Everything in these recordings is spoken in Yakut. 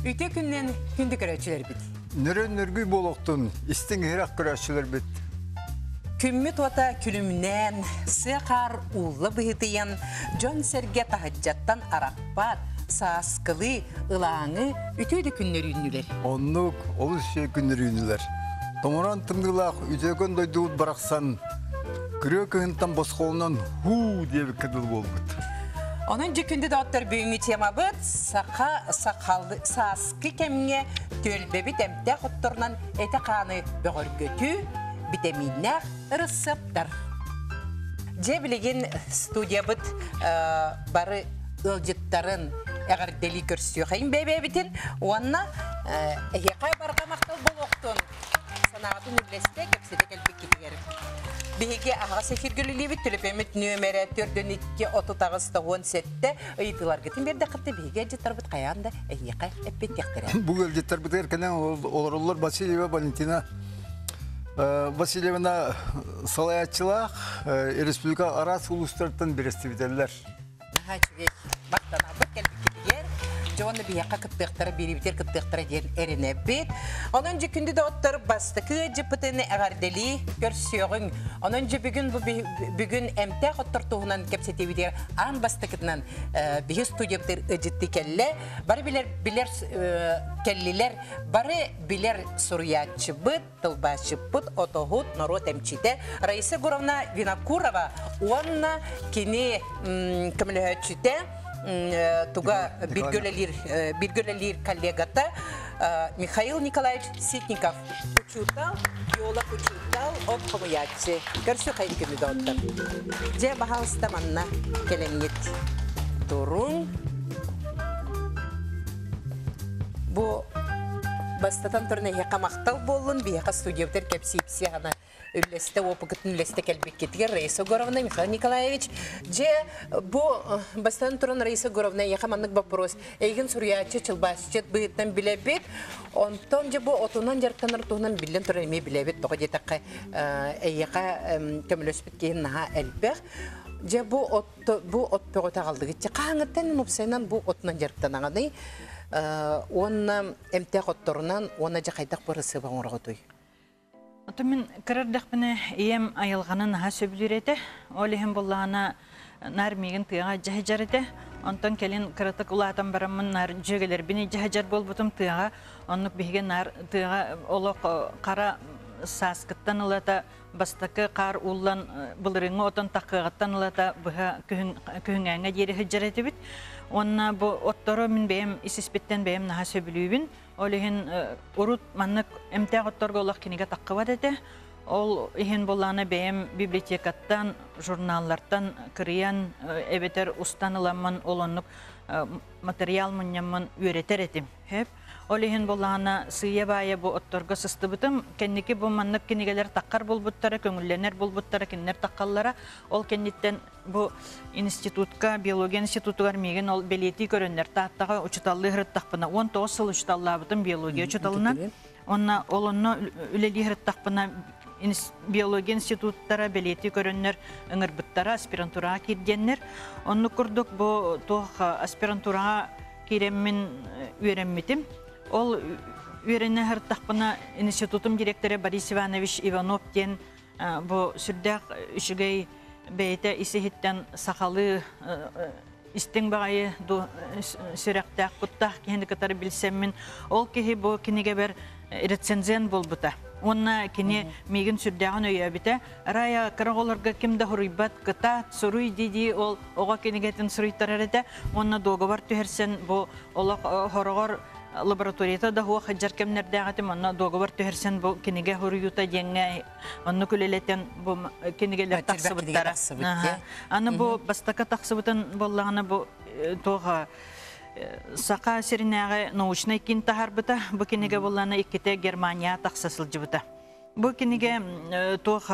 Үтүө күннэн күндү көрөөччүлэрбит. Нөрөн нөргүй буолуохтун истиҥ иһирэх көрөөччүлэрбит. Күммүт уота күлүмнээн, сыа хаар уулла быһыытыйан, дьон-сэргэ таһырдьаттан арахпат, сааскылыы, ылааҥы үтүө да күннэр үүннүлэр. Оннук олус үчүгэй күннэр үүннүлэр. Томороон тымныылаах үтүөкэн дойдубут барахсан күрүө кыһынтан босхолонон һуу диэбиккэ дылы буолбут. Онон дьэ күндү доҕоттор бүгүҥҥү темабыт саха сахалы сааскы кэмҥэ түөлбэбит эмтээх отторунан эти-хааны бөҕөргөтүү, битэмииннээх ырысыаптар. Дьэ билигин студиябыт бары ыалдьыттарын эҕэрдэлии көрсүөхэйин бэйбэбитин уонна эһиэхэ барҕа махтал буолуохтун санаатын үллэстэ кэпсэтэ кэлбиккитигэр. Биһиги аһаҕас эфиргэ үлэлиибит төлөпүөммүт нүөмэрэ 4 2 38 97 ыйытыыларгытын биэрдэххитинэ биһиги ыалдьыттарбыт хайаан да эһиэхэ эппиэттиэхтэрэ. Бу ыалдьыттарбытыгар кэлэн олороллор Васильева Валентина Васильевна салайааччылаах республика араас улуустарыттан бэрэстэбиитэллэр. Наһаа үчүгэй махтанабыт кэлбиккитигэр. Дьэ уонна биһиэхэ кыттыахтара, биэриибитигэр кыттыахтара диэн эрэнэбит. Онон дьэ күндү доҕоттор бастакы дьыппытын эҕэрдэлии көрсүөҕүҥ. Онон дьэ бүгүн бу бүгүн эмтээх оттор туһунан кэпсэтиибитигэр аан бастакытынан биһи студиябытыгар ыдьытты кэллэ. Бары билэр билэр кэллилэр. Бары билэр суруйааччыбыт, тылбаасчыппыт, отоһут, норуот эмчитэ Раиса Егоровна Винокурова уонна кини көмөлөһөөччүтэ туга бирге үлэлиир коллегата Михаил Николаевич Ситников учуутал, геолог учуутал, от хомуйааччы. Көрсө хайын күнү доҕоттор. Дьэ, баһаалыста манна кэлэҥҥит туруҥ. Бу бастатан туран эһиэхэ махтал буоллун, биһиэхэ студиябытыгар кэпсиипсиэ аны үллэстэ опыкытын үллэстэ кэлбиккитигэр Раиса Егоровна, Михаил Николаевич. Дьэ, бу бастатан туран Раиса Егоровна, эйиэхэ маннык вопрос. Эйигин суруйааччы, чылбаасчыт быһыытынан билэбит. Онтон дьэ бу отунан дьарыктанар туһунан биллэн туран эмиэ билэбит. Тоҕо диэтэххэ, эйиэхэ көмөлөспүт киһи наһаа элбэх. Дьэ бу от бу от бөҕөтө аҕаллыгыт. Хаһааҥҥыттан уопсайынан бу отунан дьарыктанаҕыный? Уонна эмтээх отторунан уонна дьэ хайдах бырысыаба оҥороҕутуй? Ото мин кыра эрдэхпинэ ийэм айылҕаны наһаа сөбүлүүр этэ. Ол иһин буоллаҕына наар миигин тыаҕа дьаһайдьар этэ. Онтон кэлин кыратык улаатан бараммын наар дьүөгэлэрбин дьаһайдьар буолбутум тыаҕа. Оннук биһиги наар тыаҕа олох хара сааскыттан ылата бастакы хаар ууллан былырыыҥҥы отон таххыаҕыттан ылата быһа күһүҥҥээҥҥэ диэри сылдьар этибит. Уонна бу оттору мин бэйэм ис-испиттэн бэйэм наһаа сөбүлүүбүн. Ол иһин урут маннык эмтээх отторго олох кинигэ таххыбат этэ. Ол иһин буоллаҕына бэйэм библиотекаттан, журналлартан кырыйан эбэтэр устан ыламмын ол оннук материал мунньаммын үөрэтэр этим. Хөп. Ол иһин буоллаҕына сыыйа-баайа бу отторго сыстыбытым. Кэнники бу маннык кинигэлэр таххар буолбуттара, көҥүллэнэр буолбуттара, кинилэр таххаллара. Ол кэнниттэн бу институтка, биология институтугар миигин ол бэлиэтии көрөннөр Тааттаҕа учуталлыы сырыттахпына, 19 сыл учуталлаабытым биология учуталынан. Онно ол онно үлэлии сырыттахпына биология институттара бэлиэтии көрөннөр ыҥырбыттара, аспирантураҕа киирдиэннэр. Оннук курдук бу туох аспирантураҕа киирэммин үөрэммитим. Ол үөрэнэ сырыттахпына институтум директора Борис Иванович Иванов диэн бу сүрдээх үчүгэй бэйэтэ ис-иһиттэн сахалыы истиҥ баҕайы сүрэхтээх куттаах киһини кытары билсэммин ол киһи бу кинигэбэр рецензент буолбута уонна кини миигин сүрдээҕин өйөөбүтэ Рая кыра оҕолорго ким да суруйбат кытаат суруй дии-дии ол оҕо кинигэтин суруйтарар этэ уонна дуогабар түһэрсэн бу олох хороҕор лабораторията да суох сылдьар кэмнэрдээх этим онно дуогабар түһэрсэн бу кинигэ суруйуута диэҥҥэ оннук үлэлэтэн бу кинигэлэр тахсыбыттара аны бу бастакы тахсыбытын буоллаҕына бу туох Саха сиринээҕи научнай киин таһаарбыта бу кинигэ буоллаҕына иккитэ Германия тахса сылдьыбыта бу кинигэ туох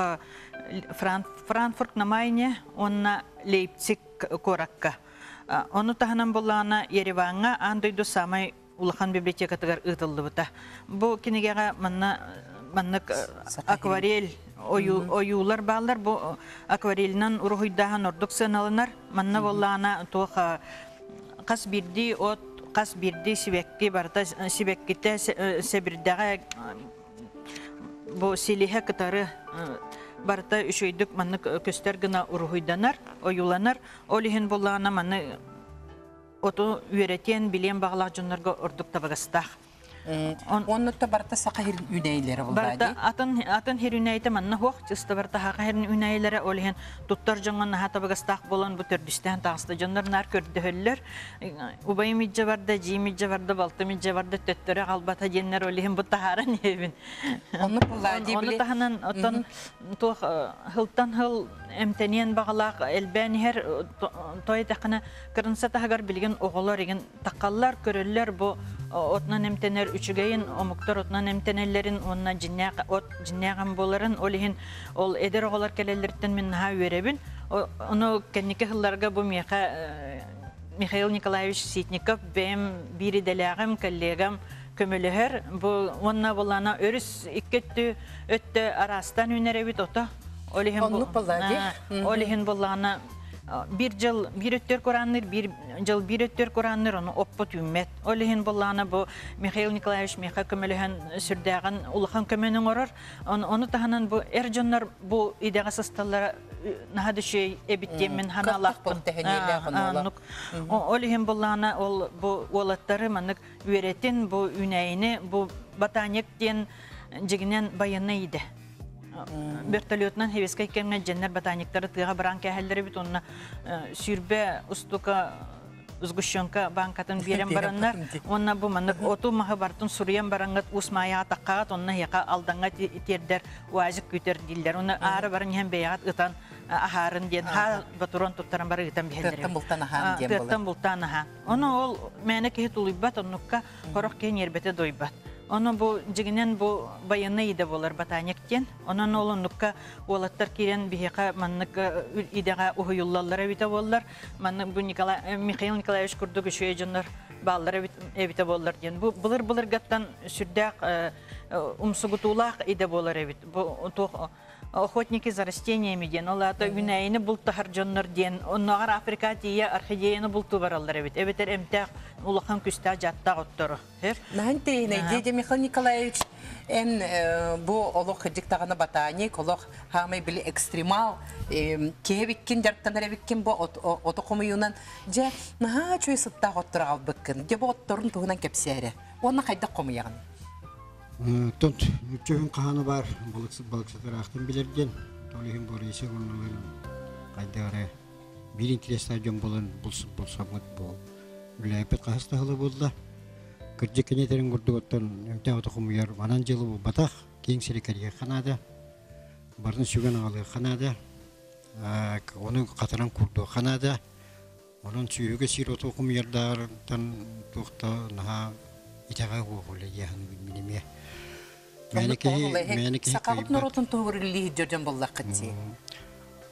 Франкфурт на Майне уонна Лейпциг куоракка Ону таһынан буоллаҕына Ереваҥҥа аан дойду саамай улахан библиотекатыгар ыытыллыбыта. Бу кинигэҕэ манна маннык акварель ойуулар бааллар. Бу акварелинан уруһуйдааһын ордук сыаналанар. Манна буоллаҕына туох хас биирдии от Хас биирдии сибэкки барыта сибэккитэ сэбирдэҕэ бу силиһэ кытары барыта үчүгэйдик маннык көстөр гына уруһуйданар, ойууланар. Ол иһин буоллаҕына маны оту үөрэтиэн, билиэн баҕалаах дьоннорго ордук табыгастаах. Оннукта барыта саха хирин үнэйлэрэ Барыта атын атын хир үнэйте манна хуох чыста барыта хаха хирин үнэйлэрэ ол иһин туттар дьоҥҥо наһаа табыгастаах буолан бу төрдүстээн таҕыста дьоннор наар көрдөһөллөр убайым илдьэ барда дьиим илдьэ барда балтым илдьэ барда төттөрү аҕалбата диэннэр ол иһин бу таһааран иһэбин Оннук буллаа дии ону таһынан оттон туох хылтан хыл эмтэниэн баҕалаах элбээн иһэр той этэххинэ кырынса таһыгар билигин оҕолор игин таххаллар, көрөллөр бу отунан эмтэнэр үчүгэйин, омуктар отунан эмтэнэллэрин уонна дьиннээх от дьиннээх эм буоларын, ол иһин ол эдэр оҕолор кэлэллэриттэн мин наһаа үөрэбин. Ону кэнники сылларга бу миэхэ Михаил Николаевич Ситников бэйэм биир идэлээҕим, коллегам көмөлөһөр. Бу уонна булана өрүс икки өттү өттө араастан үүнэр эбит ото. Ол иһин ол иһин буллаҕына биир дьыл биир өттүөр кураанныыр, биир дьыл биир өттүөр кураанныыр, ону оппут үүммэт. Ол иһин буллаҕына бу Михаил Николаевич миэхэ көмөлөһөн сүрдээҕин улахан көмөнү оҥорор. Ону таһынан бу эр дьоннор бу идэҕэ сысталлара наһаа да үчүгэй эбит диэммин ханаалаахпын. Ол иһин буллаҕына ол бу уолаттары маннык үөрэтин, бу үүнээйини, бу ботаник диэн дьигинэн байыаннай идэ. Вертолетунан хевескай кэмҥэ дьэннэр ботаниктары тыаҕа баран кээһэллэр эбит уонна сүүрбэ устука сгущенка банкатын биэрэн бараннар уонна бу маннык оту маһы бартын суруйан бараҥҥыт уус маайаҕа таххаҕыт онно эһиэхэ алдаҥҥа тиэрдэр уазик күүтэр дииллэр уонна аара баран иһэн бэйэҕит ытан аһаарын диэн хаа батурон туттаран бары ытан биһэллэр тыаттан бултан аһаан диэн тыаттан бултаан аһаан ону ол мээнэ киһи тулуйбат оннукка Сорох киһи ньиэрбэтэ дойбат. Ону бу дьигинэн бу байыаннай идэ буолар ботаник диэн. Онон ол оннукка уолаттар киирэн биһиэхэ маннык идэҕэ уһуйуллаллар эбитэ буоллар, маннык бу Николай, Михаил Николаевич курдук үчүгэй дьоннор бааллар эбитэ буоллар диэн. Бу былыр-былыргаттан сүрдээх умсугутуулаах идэ буолар эбит. Бу туох охотники за растениями диэн, ол аата үүнээйини бултаһар дьоннор диэн, оннооҕор Африка тиийэ орхидеяны бултуу бараллар эбит, эбэтэр эмтээх улахан күстээх дьааттаах оттору. Наһаа интэриэһинэй дии, Михаил Николаевич, эн бу олох кырдьык даҕаны ботаник, олох хаамай били экстремал, киһи эбиккин, дьарыктанар эбиккин бу оту хомуйуунан, дьэ, наһаа үчүгэй сыттаах оттору аҕалбыккын. Дьэ, бу отторун туһунан кэпсээ эрэ. Уонна хайдах хомуйаҕын? Оттон нуучча хаһаана баар балыксыт ыраахтан билэр диэн, ол иһин Борисов оннуларын хайдах эрэ биир интерестээх дьон буолан булсаммыт бу үлэлээппит хаһыс да сыла буолла. Кырдьык кини этэрин курдук оттон эмтээх оту хомуйар манан дьыала буолбатах, киэҥ сири кэрийиэххэ наада, барытын сүгэн аҕалыахха наада, ону хатаран куурдуохха наада. Онон сүөһүгэ сиир оту хомуйардааҕыттан туох да наһаа итэҕэ суох үлэлиэхин мин эмиэ. Мээнэ киһи, мээнэ киһи Сахабыт кыайбат. норуотун туһугар үлэлии дьон буоллаххыт дии.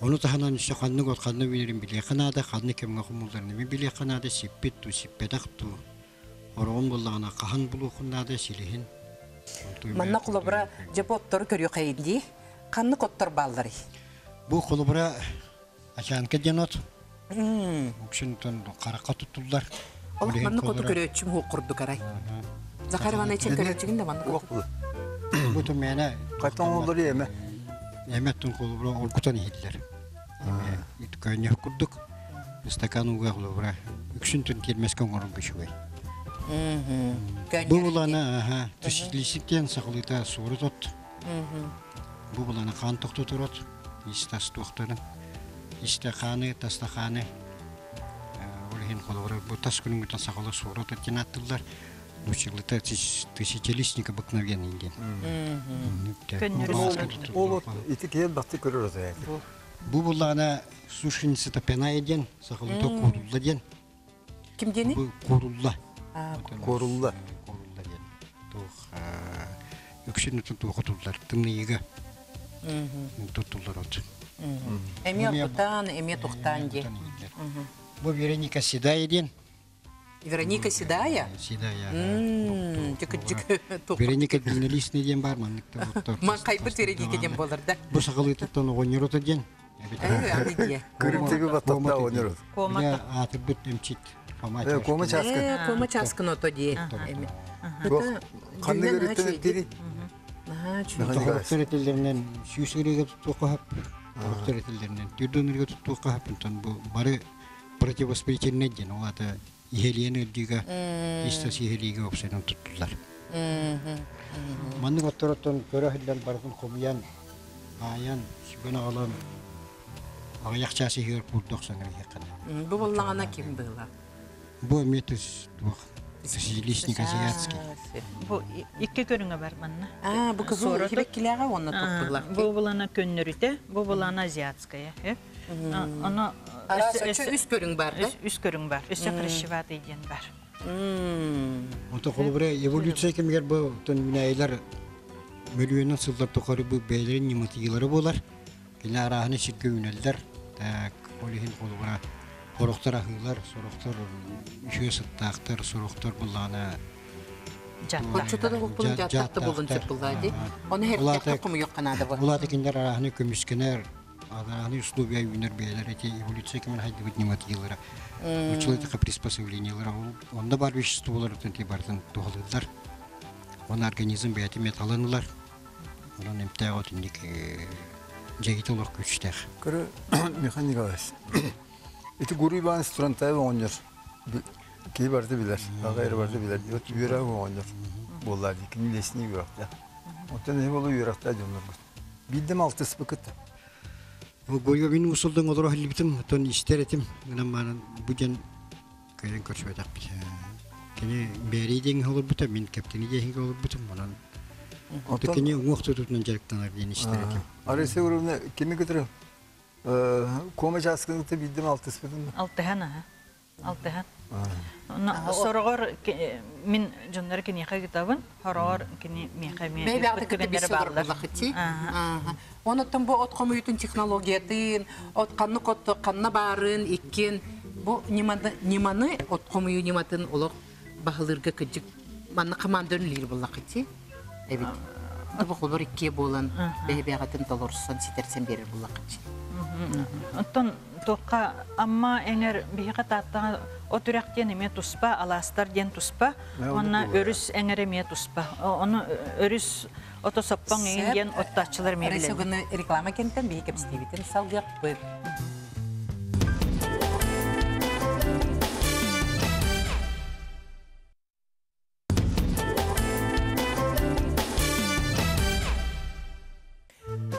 Ону таһынан өссө ханнык от ханна үүнэрин билиэххэ наада, ханнык кэмҥэ хомулларын эмиэ билиэххэ наада, сиппит дуу, сиппэтэх дуу. Хороҕун буоллаҕына хаһан булуоххун наада силиһин. Манна холобура дьэ бу оттору көрүөххэйин дии. Ханнык оттор баалларый? Бу холобура Ачаанка диэн от. Үксүн харахха туттуллар. Олох маннык оту көрөөччүм хуох курдук арай. Захар Иванович көрөөччүгүн да маннык оту. Бу тумээнэ. Хайтан оҥоллор эмэ. Эмэ тун холобура оргутан иһиллэр. Эме көөнньөх курдук. Стакан ууга холобура үксүн түн тиэрмэскэ оҥорорго үчүгэй. Бу булана аха тысячелистник диэн сахалыыта суорут от. Бу булана хаан тохтотор от. Ис-тас туохтарын, истэхааны, тастахааны ол иһин холобура бу тас күнүҥҥүтэн сахалар суорат диэн ааттыыллар. Нууччалыыта тысячелистник обыкновенный диэн. Ол ити киһи элбэхтик көрөр ата Бу буллаҕына сушеница топяная диэн, сахалыыта куурулла диэн. Ким диэни? Бу куурулла. Куурулла. Куурулла диэн. Туох үксүн туоху туллар тымныйыга туттуллар от. Эмиэ оргутаан, эмиэ тухтаан диэн. Бу Вероника Седая диэн. Вероника Седая? Седая. Дьүкү-дьүкү. Вероника длиннолистный диэн бар маннык да Ман хайбыт Вероника диэн болар да. Бу сахалыытыттан оҕонньорута диэн. Күрүмтүгү баттатта оҕонньорут. Бile аатырбыт эмчит. Кома чааскын. Кома чааскын ото дии. Ханнык өрүттэн этири? Тоһоруктар этиллэринэн сүүс ырыга туттуохха хөп. Тоһоруктар этиллэринэн түрдөн ырыга туттуохха хөп. Онтон бу бары противовоспалительнай диэн, ол аата иһэлиэн ыалдьыыга, ис-тас иһэлиигэ уопсайынан туттуллар. Маннык оттороттон көрө иһиллэн барытын хомуйан, баайан, сүгэн аҕалан аҕыйах чаас иһигэр куурда охсон иһиэххэ Бу буллаҕына ким быыла? Бу эмиэ түс туох листник азиатский. Бу икки көрүҥэ бар манна. А, бу кызыл хибеккилээҕэ уонна туппулар. Бу булана көннөрүтэ, бу булана азиатская. Ону үс көрүҥ бар да? Үс көрүҥ бар. Өссө хрящеватый диэн бар. Онто холобура эволюция кэмигэр бу үүнээйилэр мөлүйүөнүн сыллар тухары бу бэйэлэрин ньыматыйыылара буолар. Кини арааһыны сиргэ үүнэллэр. Так, ол иһин холобура сорохтор аһыылар, сорохтор үчүгэй сыттаахтар, сорохтор буллаҕына Оччото да булун дьааттах да булун сөп буллаа дии. Ону хертехте хомуйуохха наада бу. Улаата кинилэр арааһыны көмүскэнэр, арааһыны условия үүнэр бэйэлэр эти эволюция кэмин хайдыбыт ньыматыйыылара, училатыка приспособлениелара онно бар веществоларыттан ти бартын туһалыыллар. Оны организм бэйэтэ металлан ылар. Онон эмтээх отунник дьэгити олох күчтээх. Көрө Михаил Николаевич, ити Гурий Иванович Турантаев оҕонньор киһи барыта билэр, аҕа эрэ барыта билэр. Вот үөрэх оҕонньор буоллаа дии, кини лесник үөрэхтээх. Оттон эһи болу үөрэхтээх дьоннорбут. Биирдэм алтыспыкыт. Гурий мин усулдан олоро иһиллибитим, оттон истэр этим. Гынан маанан бу дьон кыайан көрсүбэтэхпит. Кини Бээрий диэҥҥэ олорбута, мин Кэптини диэҥҥэ олорбутум. Онон Оттон кини уҥуох тутуутунан дьарыктанар диэн истэр этим. Арыса Егоровна кими кытары кома чааскын кытта биирдэм алтыспытын? Алтыһан аха. Алтыһан. Сороҕор мин дьоннору киниэхэ ыытабын, хороҕор кини миэхэ эмиэ Бэйбэҕитэ кытта билсэ олорбуллахытии. Онуттан бу от хомуйуутун технологиятын, от ханнык от ханна баарын иккиэн бу ньыманы от хомуйуу ньыматын олох баһылыырга кыдьык манна команда үлэлиир буллахытии эбит. Бу холбор иккиэ буолан бэйбэҕитин толорсон ситэрсэн биэрэр буллахытии. Оттон туохха Амма эҥэр биһиэхэ Тааттаҕа от үрэх диэн эмиэ туспа, алаастар диэн туспа, уонна өрүс эҥэр эмиэ туспа. Ону өрүс ото соппоҥ эҥин диэн оттооччулар эмиэ билэллэр. Реклама кэнтэн биһи кэпсэтиибитин салгыахпыт.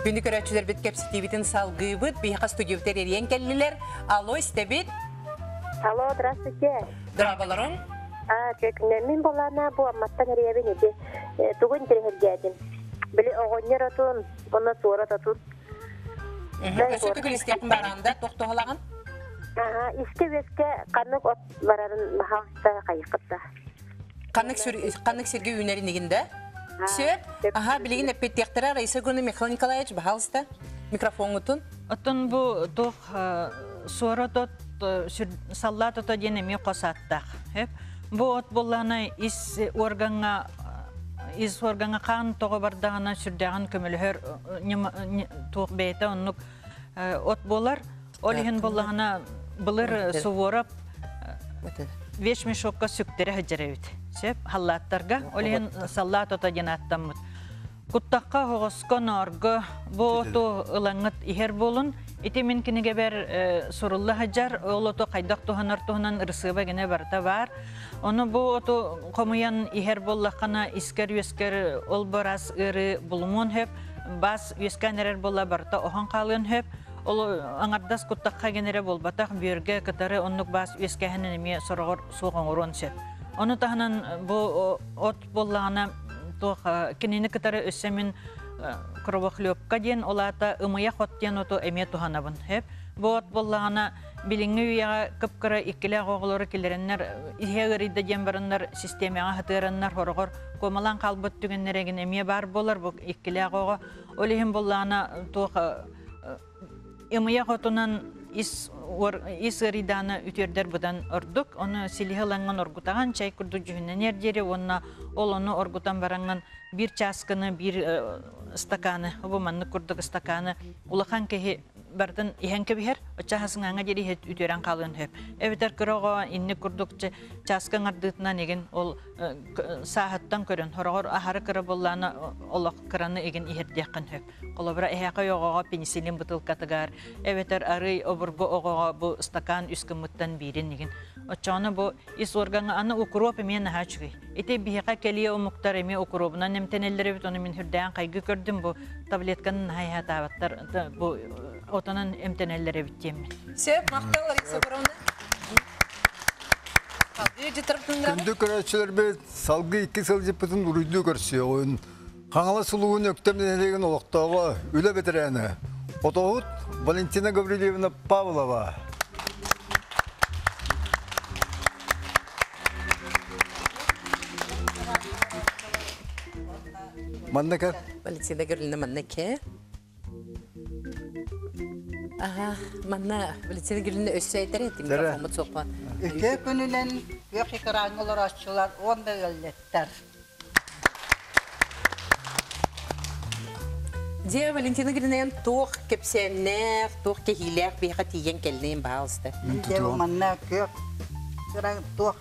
Күндү көрөөччүлэрбит кэпсэтиибитин салгыыбыт. Биһиэхэ студиябытыгар эрийэн кэллилэр. Алло, истэбит. Алло, здравствуйте. Здраволорун. А, мин болана бу Амматтан эрийэбин ити. Тугу интэриэһиргээтим. Били оҕонньор отун, онно суорат отун. Өссө төгүл истиэхпин бараанда, тохтоһолаҕын? Аха, искэ-үөскэ ханнык от барарын баһаалыста хайыххытта. Ханнык ханнык сиргэ үүнэрин игин да? Сөп. Аха, билигин эппиэттиэхтэрэ Раиса Егоровна Михаил Николаевич, баһаалыста, микрофоҥҥутун. Оттон бу туох суора тот саллаат ото диэн эмиэ хос ааттаах. Бу от буоллаҕына ис органҥа ис органҥа хаан тоҕо бардаҕына сүрдээҕин көмөлөһөр туох бэйэтэ оннук от буолар. Ол иһин буоллаҕына былыр Суворов вещмешокка сүктэрэ сылдьар эбит. Сөп, халлааттарга. Ол иһин саллаат ото диэн ааттаммыт. Куттахха, оһоҕоско, ноорго бу оту ылаҥҥыт иһэр буолун. Ити мин кинигэбэр сурулла сылдьар, ол оту хайдах туһанар туһунан ырысыаба гинэ барыта баар. Ону бу оту хомуйан иһэр буоллаххына, искэр-үөскэр ол барас ыарыы булумуон сөп, бас үөскээн эрэр буолла барыта оһон хаалыан сөп. Ол аҥардас куттахха гэнэрэ буолбатах, бүөргэ кытары оннук баас үөскээһинин эмиэ сороҕор суох оҥоруон сөп. Ону таһынан бу от буоллаҕына туох кинини кытары өссө мин кровохлебка диэн ол аата ымыйах от диэн оту эмиэ туһанабын. Сөп. Бу от буоллаҕына билиҥҥи үйэҕэ кып-кыра иккилээх оҕолору киллэрэннэр иһэ ыарыйда диэн бараннар систиэмэҕэ сытыараннар хороҕор куомалаан хаалбыт түгэннэрэ гин эмиэ баар буолар бу иккилээх оҕо. Ол иһин буоллаҕына туох ымыйах отунан ис ис ыарыйдааны үтүөрдэр быдан ордук. Ону силиһи ылаҥҥын оргутаҕын, чай курдук дьүһүннэниэр диэри уонна ол ону оргутан бараҥҥын биир чааскыны, биир стаканы, бу маннык курдук стаканы улахан киһи Барытын иһэн кэбиһэр, оччо сыҥааҥҥа диэри иһэ үтүөрэн хаалыан сөп. Эбэтэр кыра оҕо инник курдук чааска ыҥардыытынан игин ол сааһыттан көрөн, хороҕор аһары кыра буоллаана олох кыраны игин иһэрдиэххин сөп. Холобура, эһээхэй оҕоҕо пенициллин бытыылкатыгар, эбэтэр арый обургу оҕоҕо бу стакан үс гыммыттан биирин игин. Оччоҕуна бу ис органҥа аны укроп эмиэ наһаа үчүгэй. Ити биһиэхэ кэлиэ омуктар эмиэ укробунан эмтэнэллэр эбит, ону мин сүрдээн хайгыы көрдүм, бу таблетканы наһаа иһэ бу отонон эмтэнэллэр эбит диэммин. Сөп, махтал Лариса Егоровна. Салгыы дьытырбытын Күндү көрөөччүлэрбит, салгыы икки сылдьыппытын уруйдуу көрсүөҕүн. Хаҥалас улууһун Өктөм нэһилиэгин олохтооҕо, үлэ бэтэрээнэ, отоһут Валентина Гаврильевна Павлова. Манна кэ. Валентина Гаврильевна манна кэ. Аха, манна Валентина Гаврильевна өссө этэр этим микрофоммут суохха. Үтүө күнүнэн күөх экраҥҥа олорооччулар уонна ыалдьыттар. Дьэ, Валентина Гринаян туох кэпсээннээх, туох кэһиилээх биһиэхэ тиийэн кэллиин, баалыста. Дьэ, манна күөх туох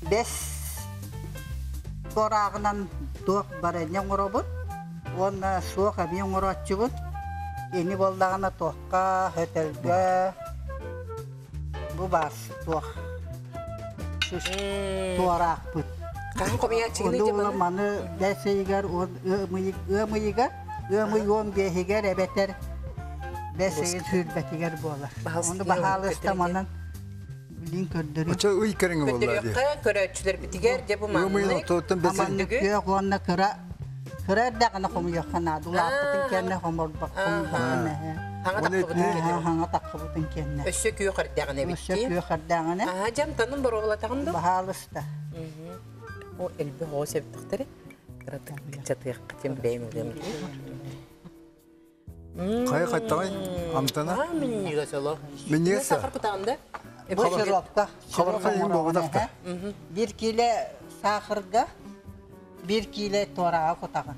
бэс туорааҕынан туох барыанньа оҥоробут уонна суох эмиэ оҥорооччубут. Ини буоллаҕына туохха, хөтөлгө бу баас туох туораахпыт. Хаһан хомуйааччыгыный Ону маны бэс ыйыгар ыам ыйыгар ыам ый 15-игэр эбэтэр бэс ыйын сүүрбэтигэр буолар. Ону баһаалыста манан билин көрдөрүү. Очо ый кэриҥэ буолла дии. Көрдөрүөххэ көрөөччүлэрбитигэр дьэ бу Ыам ыйын маннык ортотуттан бэс Маннык күөх уонна кыра кыра эрдэҕинэ хомуйуохха наада. Улааппытын кэннэ хоморбоккун эһэ. Хаҥа таххыбытын кэннэ. Хаҥа таххыбытын кэннэ. Өссө күөх эрдэҕинэ эбит Өссө күөх эрдэҕинэ. Аха, дьамтанын боруобалатаҕын да? Баһаалыста. О, элбэх оҕо сэбитэхтэри. Кыратык кычатыахха тем бэйэм ылыам. Хайа хаттаҕай амтана? Аа, минньигэс оло. Минньигэс Сахар кутаҕын да? Бу сиропка. Хабархай иһин буолбатах Бир киле сахарга, бир киле туораҕа кутаҕын.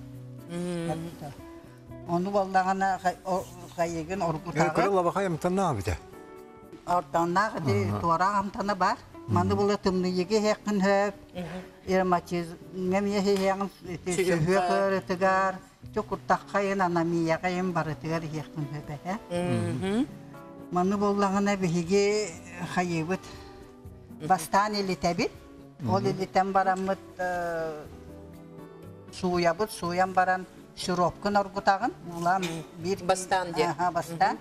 Ону боллаҕына хайыгын оргутаҕын. Кыра лабахай амтаннаах бите. Ортоннаах ити туораах амтана бар. Маны була тымныйыгы иһиэххин хөп. Ирматизмҥа эмиэ иһиэҕин ити сүһүөх ыарытыгар, чукуртаххайын, анамияҕайын барытыгар иһиэххин сөп этэ. Маны буоллаҕына биһиги хайыыбыт бастаан илитэбит. Ол илитэн бараммыт сууйабыт, сууйан баран сиропкун оргутаҕын. Уулаан биир Бастаан диэн. Аха, бастаан.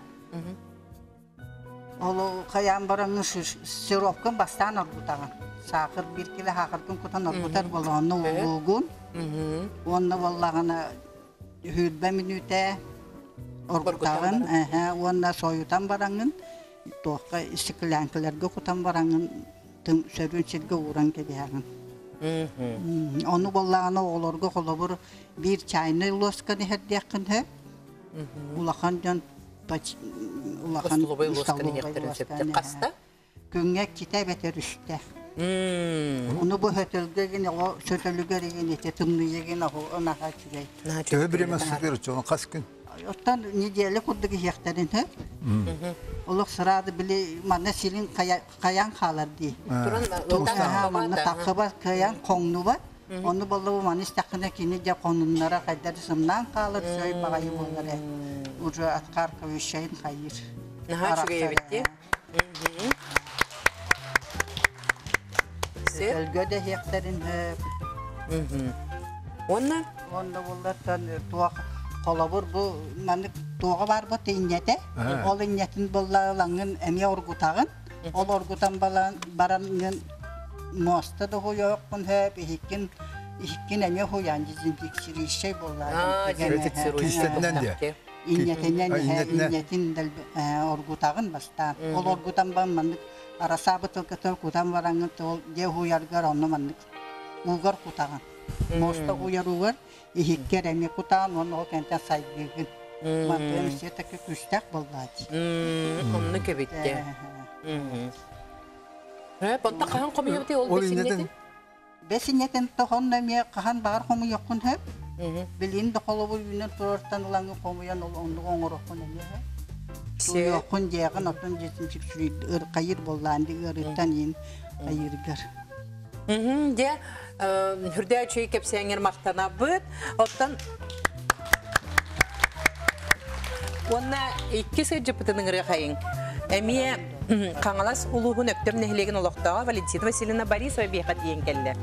Ол хайаан бараҥҥын сиропкун бастаан оргутаҕын. Саахыр биир кило саахаргын кутан оргутар буолаҕын, уулуугун. Уонна буоллаҕына сүүрбэ мүнүүтэ оргутаҕын, уонна сойутан бараҥҥын туохха стеклянкаларга кутан бараҥҥын сөрүүн сиргэ ууран кэбиһэҕин. Ону буоллаҕына оҕолорго холобур биир чайнай луосканы иһэрдиэххин сөп. Улахан дьон улахан Остолобуой луосканы иһиэхтэрин сөптөөх. Хаста? Күҥҥэ иккитэ эбэтэр үстэ. Ону бу сөтөлгө гин оҕо сөтөлүгэр игин ити тымныйа гин оҕо наһаа үчүгэй. Төһө бириэмэ сытыр оччоҕуна хас күн? Оттон неделя курдук иһиэхтэрин сөп. Олох сыраады били манна силин хайан хаалар дии. Туран манна таххыбат кыайан хоҥнубат. Ону боллобу маны истэххинэ кини дьэ хонуннара хайдар сымнаан хаалар сөй баҕайы буолар ээ. Уже отхаркивающайын хайыыр. Наһаа үчүгэй эбит дии. Өлгө да иһиэхтэрин сөп. Уонна? Уонна буллартан туох холобур бу маннык туоҕа баар бу инньэтэ. Ол инньэтин булла ылаҥҥын эмиэ оргутаҕын. Ол оргутан баран муоста да уһуйуоххун сөп, иһиккин иһиккин эмиэ уһуйаан дезинфекцирующай буоллаа. Киистэтинэн диэ. Инньэтинэн инньэтин оргутаҕын бастаан. Ол оргутан баран маннык арасаа бытылката кутан бараҥҥын ол дьиэ уһуйаргар онно маннык уугар кутаҕын. Муоста уйар уугар иһиккэр эмиэ кутаҕын уонна ол кэнтэн сайгыыгын. Мантыан все таки күүстээх буоллаа дии. Оннук эбит дии. Онто хаһан хомуйабытый ол Ол бэсинньэтин? Бэсинньэтин тоһонно эмиэ хаһан баҕар хомуйуоххун сөп. Билин да холобур үүнэн турартан ылаҥы хомуйан ол оннук оҥороххун эмиэ. Суйуоххун диэҕин отон дьиэтин чиксүрүйд хайыр буоллаан ди ыарыттан иин хайыргар. Дьэ, үрдээ үчүгэй кэпсээҥҥэр махтанабыт. Оттон Уонна икки сылдьыппытын ыҥырыахайыҥ. Эмиэ Хаҥалас улууһун Өктөм нэһилиэгин олохтооҕо Валентина Васильевна Борисова биэхэ тиийэн кэллэ.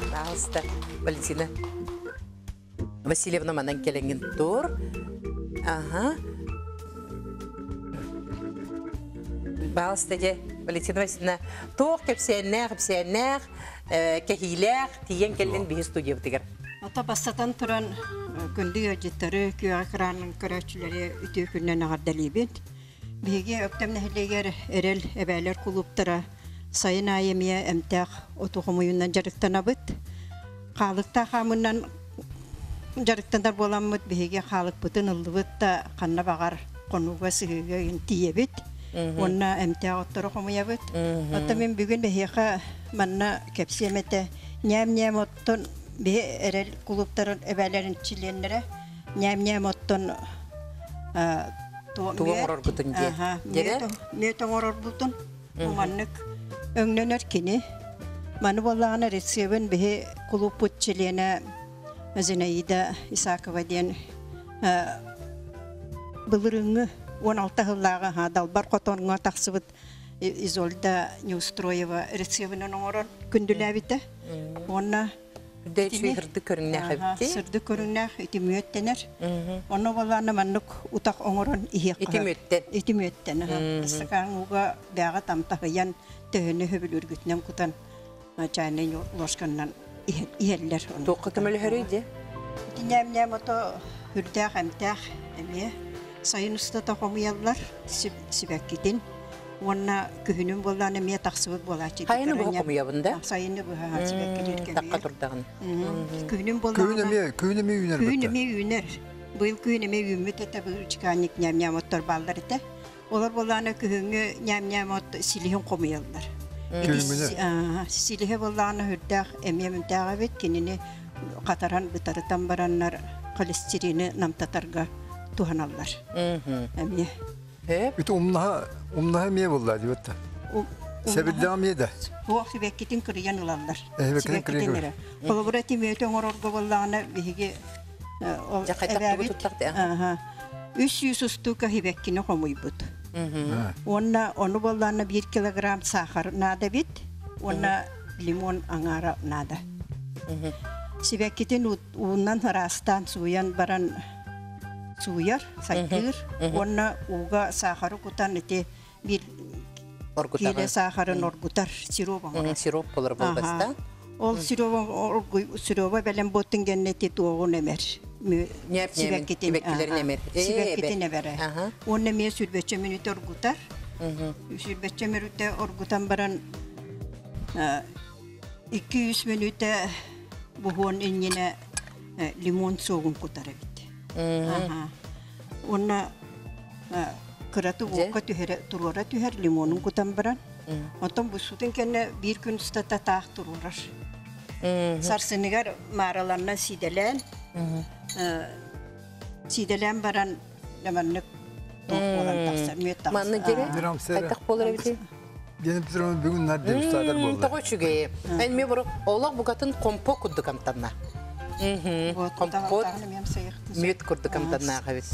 Пожалуйста, Валентина Васильевна манан кэлэҥҥин тур. Ага. Пожалуйста, дьэ, Валентина Васильевна, туох кэпсээннээх, кэпсээннээх, кэһиилээх тиийэн кэллин биһи студиябытыгар. Ото бастатан туран күндү ыалдьыттары, күөҕэ кыраанын көрөөччүлэри үтүө күнүнэн эҕэрдэлиибит. Биһиги Өктөм нэһилиэгэр Эрэл эбээлэр кулууптара сайын аайы эмиэ эмтээх оту хомуйуунан дьарыктанабыт. Хаалыктаах хаамынан дьарыктанар буоламмыт биһиги хаалыкпытын ыллыбыт да ханна баҕар хонууга сыһыыга тиийэбит уонна эмтээх оттору хомуйабыт. Оттон мин бүгүн эһиэхэ манна кэпсиэм этэ. Ньээм-ньээм оттон биһи Эрэл кулууптарын эбээлэрин чилиэннэрэ ньээм-ньээм оттон Тугу оҥороргутун диэ. Мүөт оҥорорбутун маннык өҥнөнөр кини. Маны буоллаҕына рецебин биһи кулууппут чилиэнэ Зинаида Исакова диэн былырыыҥҥы 16 сыллааҕы далбар хотоҥҥо тахсыбыт Изольда Неустроева рецебинэн оҥорон күндүлээбитэ. Уонна Дэчүй сырдык көрүҥнээх эбит. Сырдык көрүҥнээх ити мүөттэнэр. Онно буоллаана маннык утах оҥорон иһиэх Ити мүөттэн. Ити мүөттэн. Ыстакаан ууга бээҕэ тамтаһыйан төһөнү хөбүлүүргүтүнэн кутан чайный ложканнан иһэллэр. Туохха көмөлөһөрүй дьэ? Ити ньээм-ньээм ото үрдээх эмтээх эмиэ сайын устата хомуйаллар сибэккитин уонна күһүнүн буоллаан эмиэ тахсыбыт буолааччы. Хайыны быһа хомуйабын да? Сайыны быһа сибэккилиир Тахха турдаҕын. Күһүнүн буоллаҕына Күһүн эмиэ күһүн эмиэ үүнэр Күһүн эмиэ үүнэр. Быйыл күһүн эмиэ үүммүт этэ быычыкаанньык ньээм-ньээм оттор бааллар этэ. Олор буоллаҕына күһүҥҥү ньээм-ньээм от силиһин хомуйаллар. Силиһэ буоллаҕына үрдээх эмиэ мүнтээх эбит. Кинини хатаран бытарытан бараннар холестерины намтатарга туһаналлар. Эмиэ. Ити умнаһа умнаһа эмиэ буолла диэбит да. Сэбирдэҕэ эмиэ да. Туох сибэккитин кырыйан ылаллар. Сибэккитин эрэ. Холобура ити мүөтү оҥорорго буоллаҕына биһиги эбээбит 300 устуука сибэккини хомуйбут. Уонна ону буоллаҕына 1 килограмм сахар наада эбит. Уонна лимон аҥаара наада. Сибэккитин уунан ыраастаан сууйан баран сууйар, сайгыыр уонна ууга саахары кутан ити биир киилэ саахарын оргутар сироп оҥорор. Сироп болор буолбаста. Ол сироба сироба бэлэм буоттун гэннэ ити туоҕун эмэр. Сибэккитин эмэр. Сибэккитин эбэрэ. Уонна эмиэ сүрбэччэ мүнүүтэ оргутар. Сүрбэччэ мүнүүтэ оргутан баран 200 мүнүүтэ буһуон иннинэ лимон суогун кутар эбит. Уонна кыраты уокка түһэрэ туруора түһэр лимонун кутан баран. Онтон буспутун кэннэ биир күн устата таах туруорар. Сарсыныгар маараланна сиидэлээн сиидэлээн баран маннык туох буолан тахсар, мүөт тахсар. Манна дири хайдах буолар эбитий? Диэн Петровна бүгүн нар дегустатор буолла. Тоҕо үчүгэй. Эн ми бу олох букатын компо курдук амтанна. Компот мүөт курдук амтаннаах эбит.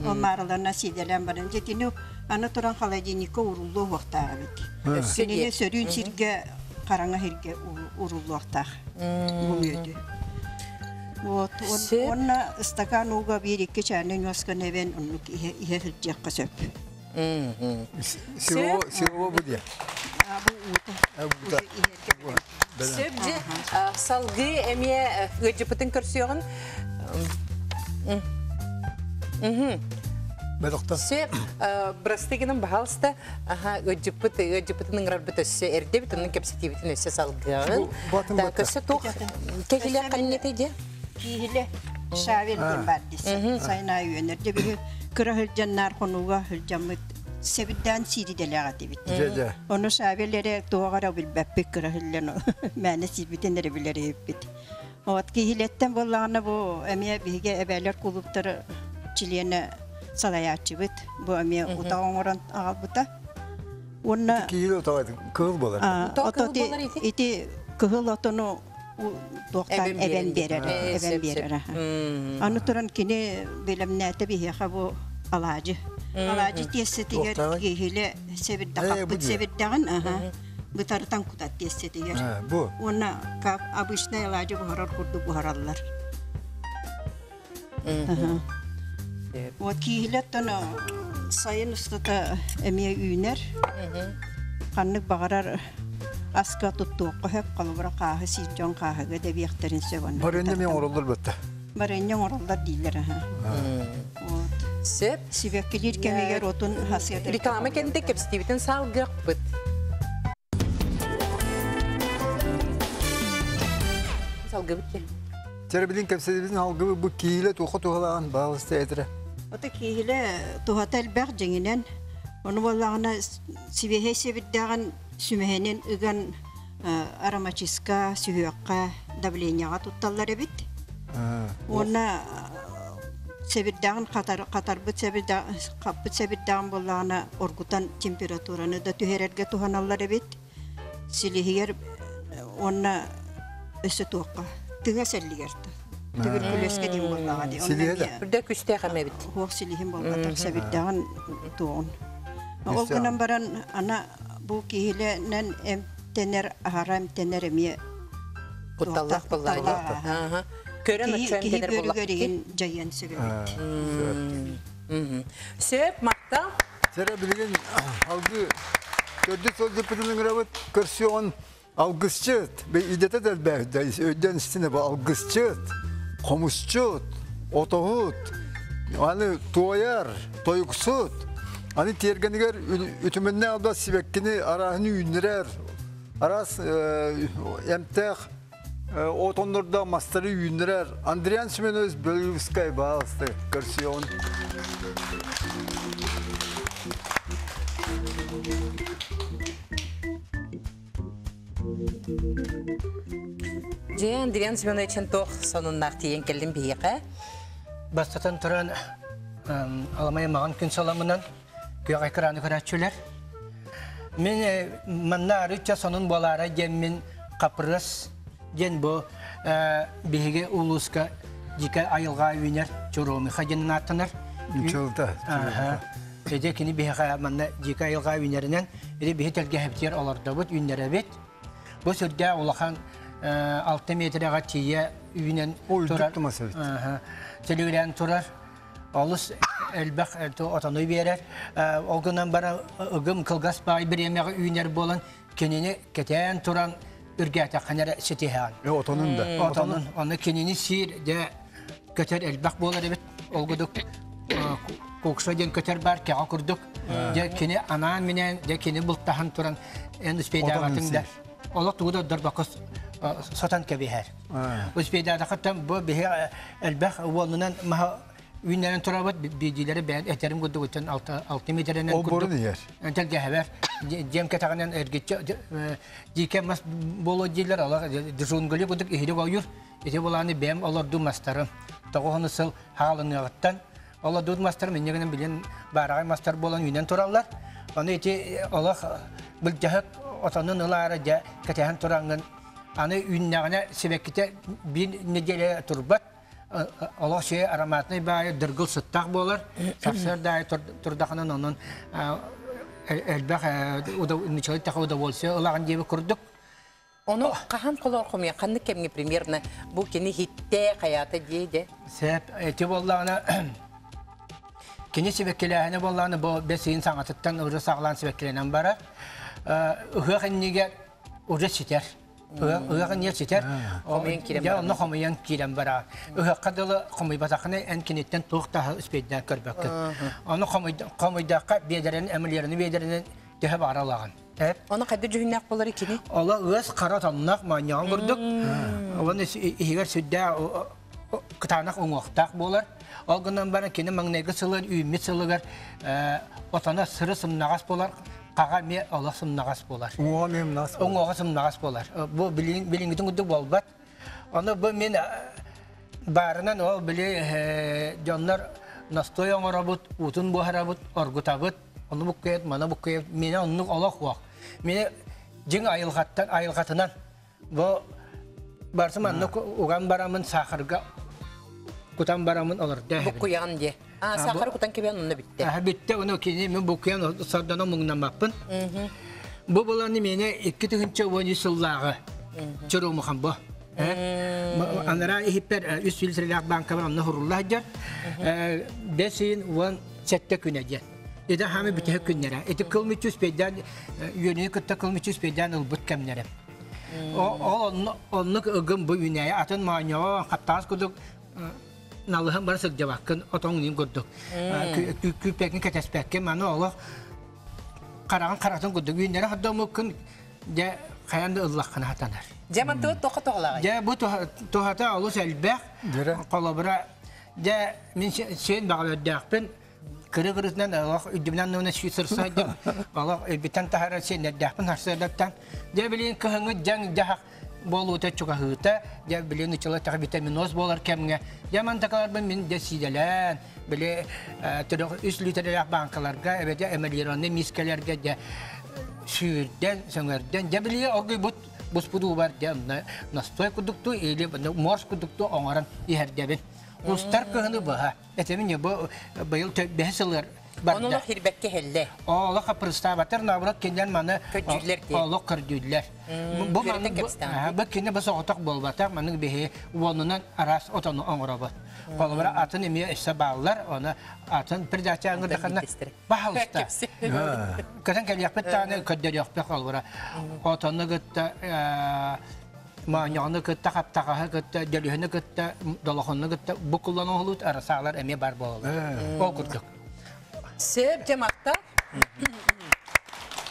Ол маараларына сиидэлээн баран дьэтини аны туран холодильникка уруллуо уохтаах эбит. Кинини сөрүүн сиргэ хараҥа сиргэ уруллуохтаах бу мүөтү. Вот, уонна ыстакаан ууга биир-икки чааны ньуосканы эбэн оннук иһэ иһэ сылдьыахха сөп. Сирово бу диye. Бу уута. Сөп дьэ, салгыы эмиэ ыалдьыппытын көрсүөҕүн. Сөп, бырастыгынан баһаалыста, аха, ыалдьыппыт, ыалдьыппытын ыҥырарбыт өссө эрдэ эбит, онон кэпсэтиибитин өссө салгыаҕын. Так, өссө туох кэһилэ ханньатай дьэ? Киһилэ Шавель диэн баар десен. Сайын аайы үөнэр. Дьэ биһи кыра сылдьаннаар хонууга сылдьаммыт. Себирдээн сиириделээх этибит. Ону шабель эрэ туох эрэ билбэппит кыра иһиллэн мээнэ сиирбитин эрэ билэр иһиппит. Вот киһилэттэн буоллаҕына бу эмиэ биһиги эбээлэр кулууптары чилиэнэ салайааччыбыт. Бу эмиэ утах оҥорон аҕалбыта. Уонна Киһи утаҕа кыһыл буолар. Ото ити кыһыл отону туохтаан эбэн биэрэр, эбэн биэрэр. Аны туран кини бэлэмнээтэ биһиэхэ бу алаадьы. Алаадьы тиэстэтигэр киһилэ сэбирдэх хаппыт сэбирдэҕин бытарытан кутат тиэстэтигэр. Бу. Уонна как обычный алаадьы буһарар курдук буһараллар. Вот киһилэттэн сайын устата эмиэ үүнэр. Ханнык баҕарар аска туттуохха сөп, холобура хааһы сиир дьон хааһыга дэбиэхтэрин сөп. Барыанньа эмиэ оҥороллор бытта. Барыанньа оҥороллор дииллэр аха. Вот. Сөп. Сибэккилиир кэмигэр отун хасыатыр. Реклама кэннэ кэпсэтиибитин салгыахпыт. Салгыбыт ки. Теребилин кэпсэтибитин алгыбы бу киилэ туха туһалаан баалыста этирэ. Ото киилэ туһата элбэх дьиҥинэн. Ону буоллаҕына сибиэһэй сэбирдэҕин сүмэһинин ыган ароматическа, сүһүөххэ, давлениеҕа тутталлар эбит. Уонна сэбирдэҕин хатар, хатарбыт сэбирдэх, хаппыт сэбирдэҕин буоллаҕына оргутан температураны да түһэрэргэ туһаналлар эбит. Силиһигэр уонна өссө туохха тыҥа сэллигэр түбүркүлүөскэ диэн буоллаҕа дии. Силиһэ да? Үрдэ күстээх эмэ эбит. Хуох силиһин буолбатах сэбирдэҕин туоҕун. Ол гынан баран ана бу киһилэнэн эмтэнэр, аһара эмтэнэр эмиэ кутталлаах буоллаҕа. Көрөн оччо киһи эмтэнэр буоллах. бүөрүгэр иһин дьайыан сөп эбит. Сөп, махтал. Сэрэ билигин алгы төрдүс сылдьыппытын ыҥырабыт көрсүөҕүн алгысчыт идэтэ да өйдөөн истинэ бу алгысчыт хомусчут отоһут аны туойар тойуксут аны тиэргэнигэр үтүмэннээх албас сибэккини арааһын үүннэрэр араас эмтээх отоннордоох мастары үүннэрэр Андриан Семенович Белювскай баалысты көрсүөҕүн. Дьэ, Андриан Семеновичын туох сонуннаах тиийэн кэллим биһиэхэ? Бастатан туран, аламай маҕан күн саламынан күөх экраны көрөөччүлэр. Мин манна арыычча сонун буолаара диэммин хапырыас диэн бу биһиги улууска дьикэ айылҕа үүнэр Чуромиха диэн ааттанар. Чылта. Эдэ кини биһиэхэ манна дьикэ айылҕа үүнэринэн иди биһи тэлгэһэбитигэр олордобут, үүннэрэбит. Бу сүрдээх улахан 6 метрэҕэ тиийэ үүнэн турар. Телеграм турар. Олус элбэх отону биэрэр. Ол гынан баран ыгым кылгас баай бириэмэҕэ үүнэр буолан кинини кэтээн туран үргээтэххинэ эрэ ситиһэҕин. Отонун да. Отонун. Ону кинини сиир дьэ көтөр элбэх буолар эбит. Ол курдук кукша диэн көтөр бар кэҕэ курдук. Дьэ кини анаан-минээн дьэ кини бултаһан туран эн успейдаабатыҥ да олох тугу да ордорбокко сотон кэбиһэр. Успейдаатахыттан бу биһи элбэх уонунан маһа үүннэрэн турабыт биирдиилэри бэйэн этэрим курдугуттан алты метрэнэн курдук тэлгэһэбэр дьиэм кэтэҕинэн эргиччи дьиикэ мас буолуо дииллэр олох джунгли курдук иһирик ойуур ити булааны бэйэм олордуу мастарым тоҕуһуну сыл хаалыныаҕыттан олордуу мастарым инньэ гынан билин баараҕай мастар буолан үүнэн тураллар ону ити олох былдьаһык отонун ылаары дьэ кэтэһэн тураҥҥын аны үүннэҕинэ сибэккитэ биир нэдиэлэ турбат олох шее ароматный баайы дыргыл сыттаах буолар сарсыарда аайы турдахынан онон элбэх нучалый таха удовольствие ылаҕын диэбит курдук Ону хаһан холоор хомуйа ханнык кэмҥэ примерно бу кини хиттэ хайаата дии де Сеп эти буоллаҕына кини сибэккилээһинэ буоллаҕына бу бэс ыйын саҥатыттан уже саҕалаан сибэккилэнэн барар ыһыах иннигэр уже ситэр Ыһыах иннигэр ситэр. Хомуйан киирэн Дьэ, онно хомуйан киирэн бараа. Ыһыахха дылы хомуйбатаххына эн киниттэн туох да успейдаан көрбөккүн. Ону хомуйдахха биэдэрин, эмилиэрини биэдэринэн төһө баҕара ылаҕын. Ону хайда дьүһүннээх буолар кини? Ола ыас хара тоннох моонньоҕон курдук. Оны иһигэр сүрдээх Кытаанах уҥуохтаах буолар. Ол гынан баран кини маҥнайгы сылын үүммүт сылыгар отоно сыры сымнаҕас буолар, хаҕа эмиэ олох сымнаҕас буолар. Уҥуоҕа эмиэ сымнаҕас буолар. Уҥуоҕа сымнаҕас буолар. Бу билиҥҥитин курдук буолбат. Ону бу мин баарынан ол били дьоннор настой оҥоробут, уутун буһарабыт, оргутабыт, ону буккуйабыт, маны буккуйабыт. Миэнэ оннук олох уох. Мини дьиҥ айылҕаттан айылҕатынан Бу барсы маннык уган барамын саахарга кутан барамын олордо. Буккуйаҕын дии. А сахары кутан кэбиэн онно бүттэ. А бүттэ ону кини мен буккуйан сордоно муҥнаммаппын. Бу буланы мені 2013 сыллааҕы чорумухан бу. Анараа иһиппер үс сүүл банкабар онно хурулла сылдьар. Бэс ыйын 17 күнэ диэн. Ити хаамы бүтэһик күннэрэ. Ити кыл мүччү үспэйдээн үөнү кытта кыл мүччү үспэйдээн ылбыт кэмнэрэ. Ол оннук ыгым бу үүнээйи атын моонньоҕо хаптаас курдук налыһан бара сылдьыбаккын отоҥ курдук күүппэккин кэтэспэккин маны олох хараҕын харатын курдук үүннэрэ хордоммуккун дьэ хайан да ыллаххына хатанар. Дьэ мантыбыт тоха тоҕолааҕый? Дьэ бу туһата олус элбэх. Холобура дьэ мин сиэн баҕалардаахпын кыры кырытынан олох үрдүбүнэн анныбынан сырсайдым олох өйбүттэн таһаарар сиэннэрдээхпин харсыардаттан дьэ билигин кыһыҥҥы дьаҥ дьаһах буолуута чугаһыыта дьэ билигин ычала таҕа витаминоз буолар кэмҥэ дьэ мантакаларбын мин дьэ сиидэлээн били төрөх үс литрэлээх бааҥкаларга эбэтэ эмалированный миискэлэргэ дьэ сүүрдэн сөҥөрдөн дьэ билигин оргуйбут буспут уубар дьэ онно настой курдуктуу или морс курдуктуу оҥорон иһэрдэбин устар кыһыны быһа Этэмин бу быйыл бэһис сылыгар барда. Ону хирбэккэ хелле. Олох хапырыстаабаттар, наоборот кинилэр маны көрдүүллэр олох көрдүүллэр. Бу маны бу кини бу соҕотох буолбатах, маннык биһи уонунан араас отону оҥоробут. Холобура атын эмиэ өссө бааллар, оны атын передача аңырдахана баһалыста. Көтөн кэлиэхпит даҕаны көрдөрүөхпүт холобура. Отону кытта Моонньоҕону кытта, хаптаҕаһы кытта, дөлүһүнү кытта, долохону кытта букуллан оһолуут арасаалар эмиэ бар буолаллар. Ол курдук. Сөп, дьэ махтал.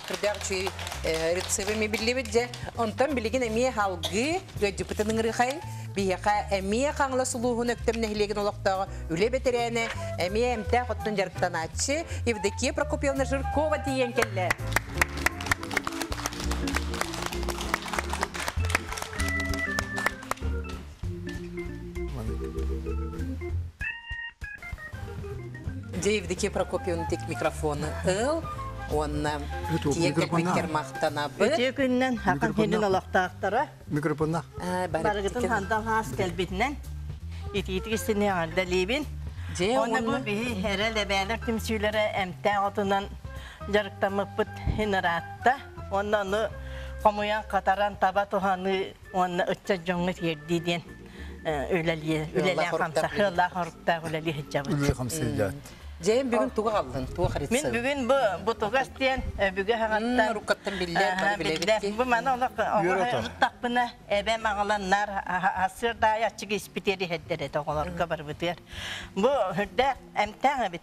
Кырдьаах үчүгэй рецебы эми биллибит дьэ. Онтон билигин эмиэ халгыы ыалдьыппытын ыҥырыхайын. Биһиэхэ эмиэ Хаҥалас улууһун Өктөм нэһилиэгин олохтооҕо үлэ бэтэрээнэ, эмиэ эмтээх оттон дьарыктанааччы Евдокия Прокопьевна Жиркова тиийэн кэллэ. Дьэ, Евдокия Прокопьевна тик микрофоны ыл уонна тиийэн кэлбиккэр махтанабыт. Үтүө күннэн Хакан хинин олохтоохторо. Микрофонна. Барыгытын хантан хаас кэлбитинэн итиитик истини эҕэрдэлиибин. Уонна бу биһи эрэл эбээлэр түмсүүлэрэ эмтээх отунан дьарыктаммыппыт иһин ыраатта. Уонна ону хомуйан хатаран таба туһаныы уонна ыччат дьоҥҥо тиэрдии диэн үлэлии үлэлээх хамса ыаллаах оруктаах үлэлии сылдьабыт. Үлэлии хамсыйдьаат. Дьэйэн бүгүн тугу аҕаллын? Туох Мин бүгүн бу бутугас диэн өбүгэ хаҕаттан Руккаттан биллэр, бары билэбит. Бу маны олох оҕо эбэм аҕаланнар сырдаайы аччык испитиэр иһэрдэр этэ оҕолорго барбытыгар. Бу үрдээх эмтээх эбит.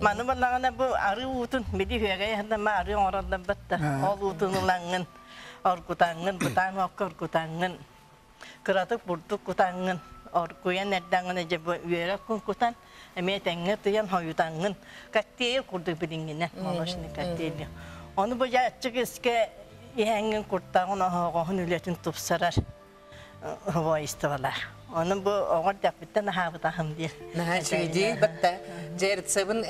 Маны балаҕана бу арыы уутун били үөгэй аһынама арыы оҥороллорбут да ол уутун ылаҥҥын оргутаҥҥын бытаан уокка оргутаҥҥын кыратык бурдук кутаҥҥын оргуйан эрдэҕинэ дьэ бу үөрэ кутан эмиэ тэҥҥэ тыйан хойутаҥҥын коктейль курдук билиҥҥинэн молочный коктейль ону бу дьэ аччык искэ иһэҥҥин куртаҕын оһоҕоһун үлэтин тупсарар свойстволаах ону бу оҕо эрдэхпиттэн аһаабытахым диэн Наһаа үчүгэй батта дьэ рецебин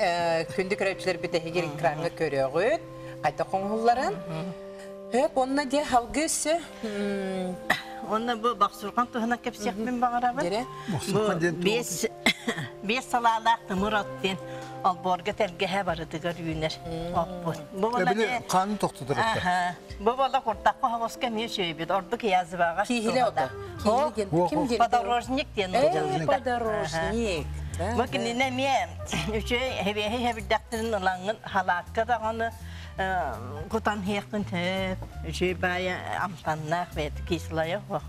күндү көрөөччүлэрбит эһиги экраҥҥа көрөҕүт хайдах оҥоһулларын Хөп, онно дьэ халгы өссө Онно бу бахсурхан туһунан кэпсиэхпин баҕарабын. Бу биэс биэс салаалаах тымыр от диэн олбуорга тэлгэһэ барытыгар үүнэр оппут. Бу буола хаанын тохтотор Аха. Бу буола куртахха оһоҕоско эмиэ үчүгэйбит. Ордук язваҕа. Киһилэ ото. Ким диэн? Подорожник диэн Подорожник. Бу кинини эмиэ үчүгэй хэбиэһи хэбирдэхтэрин ылаҥҥын халаакка даҕаны кутан иһиэххин сөп. Үчүгэй баайа амтаннаах бэйэтэ кислая суох.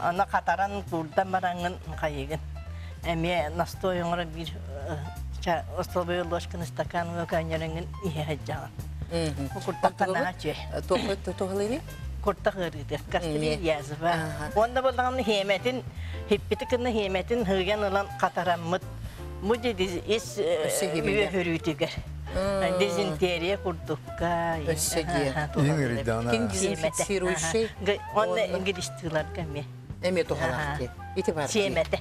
Аны хатаран куурдан бараҥҥын хайыгын. Эмиэ настой оҥоро биир остолобуой ложканы стакан көөнньөрөҥҥүн иһэ сылдьаҕын. Бу куртахха наһаа үчүгэй. Туохха туһалыырый? Куртах ыарыыта, гастрит язва. Уонна буоллаҕына хиэмэтин, хиппити кынна хиэмэтин хыыган ылан хатараммыт. Бу ис үөһүрүүтүгэр. Дизентерия курдукка. Өссө диэн. Кин дезинфицирующий. Онно ингилистыыларга эмиэ. Эмиэ туһалаах диэн. Ити бар. Сиэмэтэ.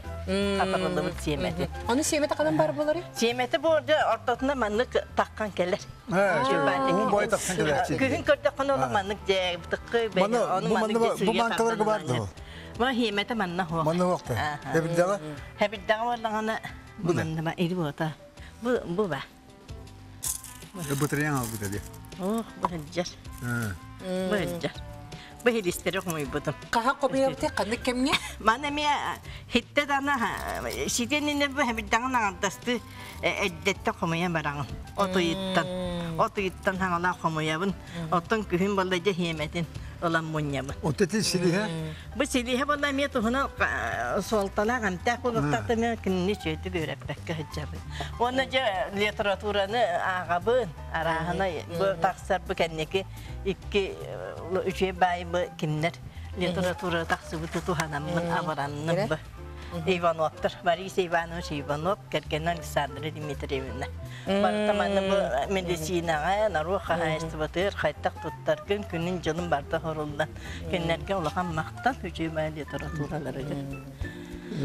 Хатарыллыбыт сиэмэтэ. Аны сиэмэтэ ханан бар болары? Сиэмэтэ бу ортотуна маннык таххан кэлэр. Уһун бой тахсан кэлээччи. Күһүн көрдөххүнэ олох маннык дьэ бытыккы ону маннык бу манкаларга бар дуо? Ма хиэмэтэ манна хуох. Манна хуохта. Хэбирдэҕэ? Хэбирдэҕэ буоллаҕына бу манна iri буота. Бу бу ба. Бытырыйан албыт эди. Ох, бу сылдьар. Бу сылдьар. Бу хилистэри хомуйбутум. Хаһан хомуйабыт ханнык кэмҥэ? Маны эмиэ хиттэ дана ситиэнинэ бу хэбирдэҕин аҥардасты эрдэттэн хомуйан бараҕын. От ыйыттан. От ыйыттан хаҥалаах хомуйабын. Оттон күһүн балла дьэ хиэмэтин ылан мунньабын. От эти силиһэ? Бу силиһэ буолла эмиэ туһунан суолталаах эмтээх буолуохтаах эмиэ кинини үчүгэйдик үөрэппэккэ сылдьабын. Уонна дьэ литератураны ааҕабын, арааһына бу тахсар бу кэнники икки үчүгэй баайбы кимнэр литература тахсыбыты туһанаммын абыранным бу. Ивановтар, Борис Иванович Иванов, кэргэнэ Александра Дмитриевна. Барыта манна бу медицинаҕа, норуот хаһаайыстыбатыгар хайдах туттаргын, күнүн дьылын барыта хоруллан Кинилэргэ улахан махтал үчүгэй литератураларыгар.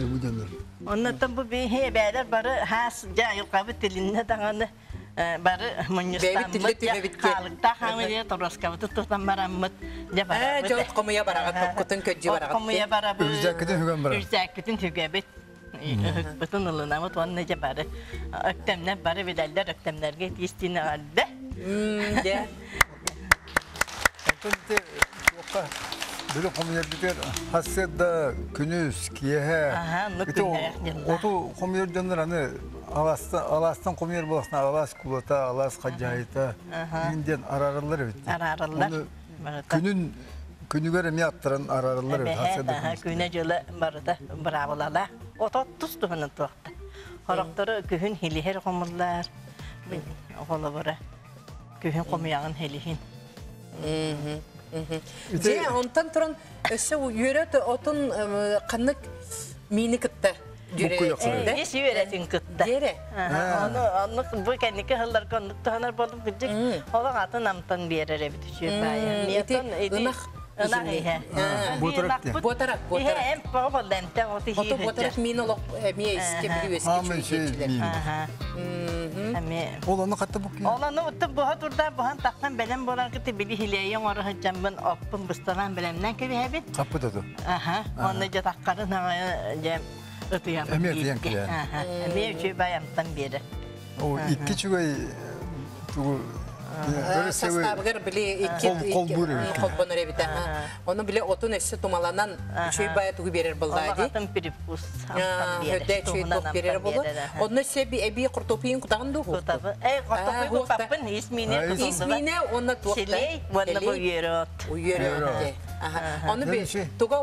Бу дьоннор. Оннуттан бу биһи эбээлэр бары хаас дьэ айылҕабыт тилиннэ даҕаны бары мунньустаммыт хаалыктаах хаамыйа торуоскабыты тутан бараммыт дьэ барабыт. Дьон хомуйа бараҕыт, хоккутун көддьү бараҕыт. Хомуйа барабыт. Үрүзээккитин хүгэн барар. Үрүзээккитин хүгэбит. Ыһыкпытын ылынабыт уонна дьэ бары өктөмнөр бары билэллэр өктөмнөргө тиистиин эҕэрдэ. Дьэ. Онтон ити туохха били хомуйарбытыгар сарсыарда күнүс, киэһэ ити оту хомуйар дьоннор аны алаастан хомуйар буоласына алаас кулата, алаас хадьаайыта иин диэн араараллар эбит. Араараллар. Күнүн күнүгэр эмиэ аттаран араараллар эбит сарсыарда күнүс. Күнэ дьыла барыта быраабылала. Ото тус туһунан туохта. Хорохтору күһүн хилиһэр хомуллар. Холобура күһүн хомуйаҕын хилиһин. Дьэ, онтон туран өссө үөрэ отун ханнык миини кытта Ис үөрэтин кытта. Диэре. Ону оннук бу кэнники сылларга оннук туһанар буоллум кырдьык. Олох атын амтан биэрэр эбит үчүгэй баайа. Ити ынах ынах иһэ. Буотарак. Буотарак, буотарак. Иһэ эмп бөҕө буолла эмтээх оту Ото буотарак миин олох эмиэ иске били үөскэ үчүгэй Эмиэ. Ол ону хатта бу Ол ону уттан буһа турда буһан тахсан бэлэм буолан кытта били хилиэйи оҥоро сылдьаммын оппун бысталаан бэлэмнээн кэбиһэбин. Хаппыт оту. Аха. Онно дьэ таххарын аҕайа дьэ ытыйаммын. Эмиэ ытыйан кэлэн. Эмиэ үчүгэй байамтан биэрэ. О, икки үчүгэй тугу Составыгар били икки холбонор эбит Ону били отун өссө тумаланан үчүгэй бая тугу берер болла ди. Олоҕатын перекус Өдө үчүгэй туох берер болу. Онно өссө эби картопийын кутаҕын дуу? Кутабын. Э, картопий куппаппын, ис мине Ис мине онно туох Селей, уонна бу үөрөт. Үөрөт. Ону би туга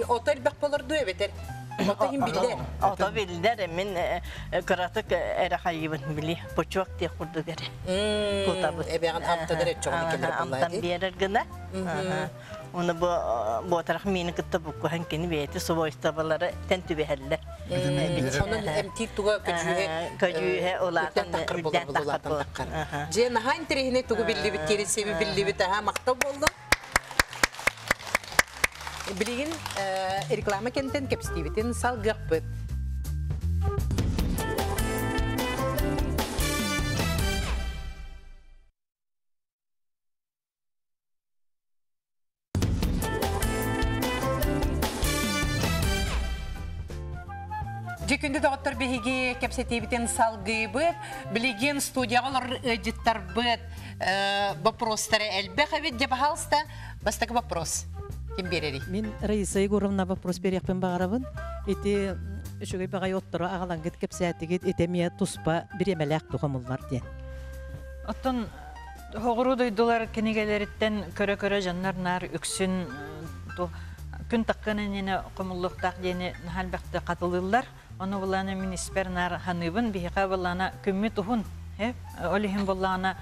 ото элбэх болор дуу эбэтэр Ото иһин биллэр. Ото биллэр, мин кыратык эрэ хайыбын били, пучок диэх курдук эрэ. Кутабыт. Эбэҕин амтанар өччөҕүнэ кэлэр буоллаа Амтан биэрэр гына. Уну бу буотарах миини кытта буккуһан кини бэйэти свойстволары тэн түбэһэллэр. Онон эмтиир туга көдьүүһэ көдьүүһэ улаатан таххар болар улаатан таххар. Дьэ наһаа интэриэһинэй тугу биллибит киэрисиби биллибит аха махтал болду. Билигин реклама кэнтэн кэпсэтиибитин салгыахпыт. Дьэ күндү доҕоттор биһиги кэпсэтиибитин салгыыбыт. Билигин студияҕа олорор ыалдьыттарбыт вопростара элбэх эбит. Дьэ, пожалуйста, бастакы вопрос. Ким биэрэрий? Мин Раиса Егоровна вопрос биэриэхпин баҕарабын. Ити үчүгэй баҕайы оттору аҕалаҥгыт кэпсээтигит, ити эмиэ туспа бириэмэлээх тухамыллар диэн. Оттон Соҕуруу дойдулар кинигэлэриттэн көрө-көрө дьоннор наар үксүн күн таккан иннинэ хомуллуохтаах диэни наһаа элбэхтик хатылыыллар. Ону булаана мин испэр наар ханыыбын. Биһиэхэ булаана күммүт уһун. Ол иһин буллаҕына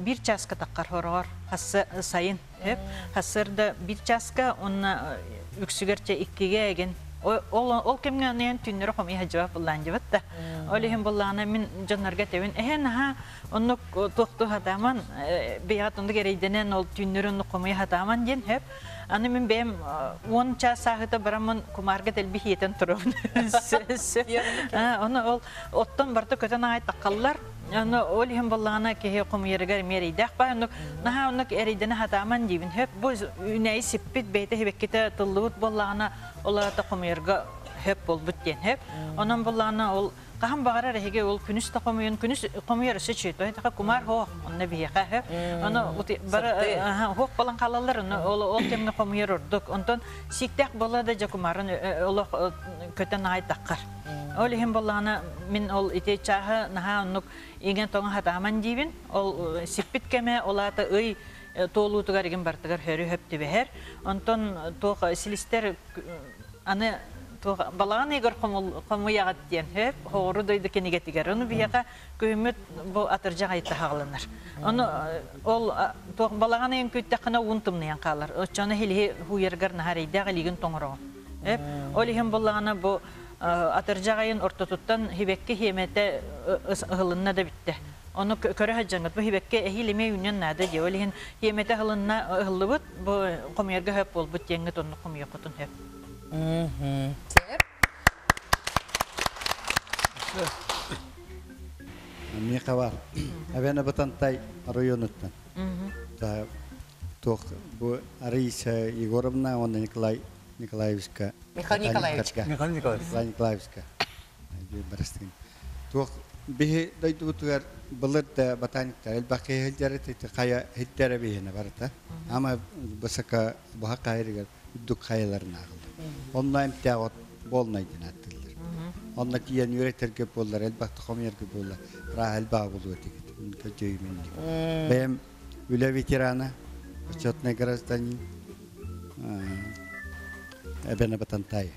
Бир часка таққар хорогор хассы сайын хөп хассырда бир часка онна үксүгерче иккиге еген ол ол кемге анайан түннөрө хомый хажаба буллаан жабат да. Ол иһин буллаана мин дьоннорго тебин эһен аха оннук туохту хатааман бэйэҕит оннук эрэйдэнэн ол түннөрү оннук хомуйа хатааман диэн хөп. Аны мин бэйэм 10 час сааһыта бараммын кумаарга дэлби хиэтэн турабын. Ону ол оттон барыта көтөн аҕай таххаллар. Аны ол иһин буоллаҕына киһи хомуйарыгар эмиэ эрэйдээх баа. Оннук наһаа оннук эрэйдэнэ сатааман диибин. Хөп бу үүнээйи сиппит бэйэтэ сибэккитэ тыллыбыт буоллаҕына ол аата хомуйарга хөп буолбут диэн хөп. Онон буоллаҕына ол хаһан баҕарар эһиги ол күнүс да хомуйун күнүс хомуйар өссө үчүгэй тоһо кумаар хоох онно биһиэхэ хөп. Ону бары хоох болан хаалаллар ону ол ол кэмҥэ хомуйар ордук. Онтон сииктээх буола да дьэ кумаарын олох көтөн аҕай таххар. Ол иһин буоллаҕына мин ол ити чааһы наһаа оннук иҥэн-тоҥо хатааман диибин. Ол сиппит кэмэ ол аата ый туолуутугар игин барытыгар хөрү-хөп түбэһэр. Онтон туох силистэр аны туох балаҕан ыйыгар хомуйаҕыт диэн хөп хоҕуру дойду кинигэтигэр. Ону биһиэхэ күһүммүт бу атырдьах айта хаҕыланар. Ону ол туох балаҕан ыйын күүттэххинэ уун тымныйан хаалар. Оччону хилиһи хууйаргар наһаа эрэйдээх илиигин тоҥороҕун. Ол иһин буллаҕына бу атырдьах айын ортотуттан хибэкки хиэмэтэ ыһылынна да бүттэ. Ону көрө сылдьаҥҥыт бу хибэкки эһиил эмиэ үүнүөн наада дии. Ол иһин хиэмэтэ ыһылынна ыһыллыбыт бу хомуйарга сөп буолбут диэҥҥит оннук хомуйуоххутун сөп. Сөп. Миэхэ бар. Эбээн Абытантай районуттан. Туох бу Раиса Егоровна уонна Николай Николаевичка. Михаил Николаевич. Михаил Николаевич. Николай Николаевичка. Барыстыгын. Туох биһи дойдубутугар былыр да ботаниктар элбэх киһи сылдьар хайа хиттэрэ биһиэнэ барыта. Ама высоко буһа хайырыгар үрдүк хайаларын ааҕыллар. Онно эмтээх от буолнай диэн ааттыыллар. Онно тиийэн үөрэтэргэ буоллар, элбэхтэ хомуйарга буоллар, ыраах элбэҕи булуо этигит. Көрдьөйүмүн Бэйэм үлэ ветерана, почетный гражданин, Эбэна Батантаев.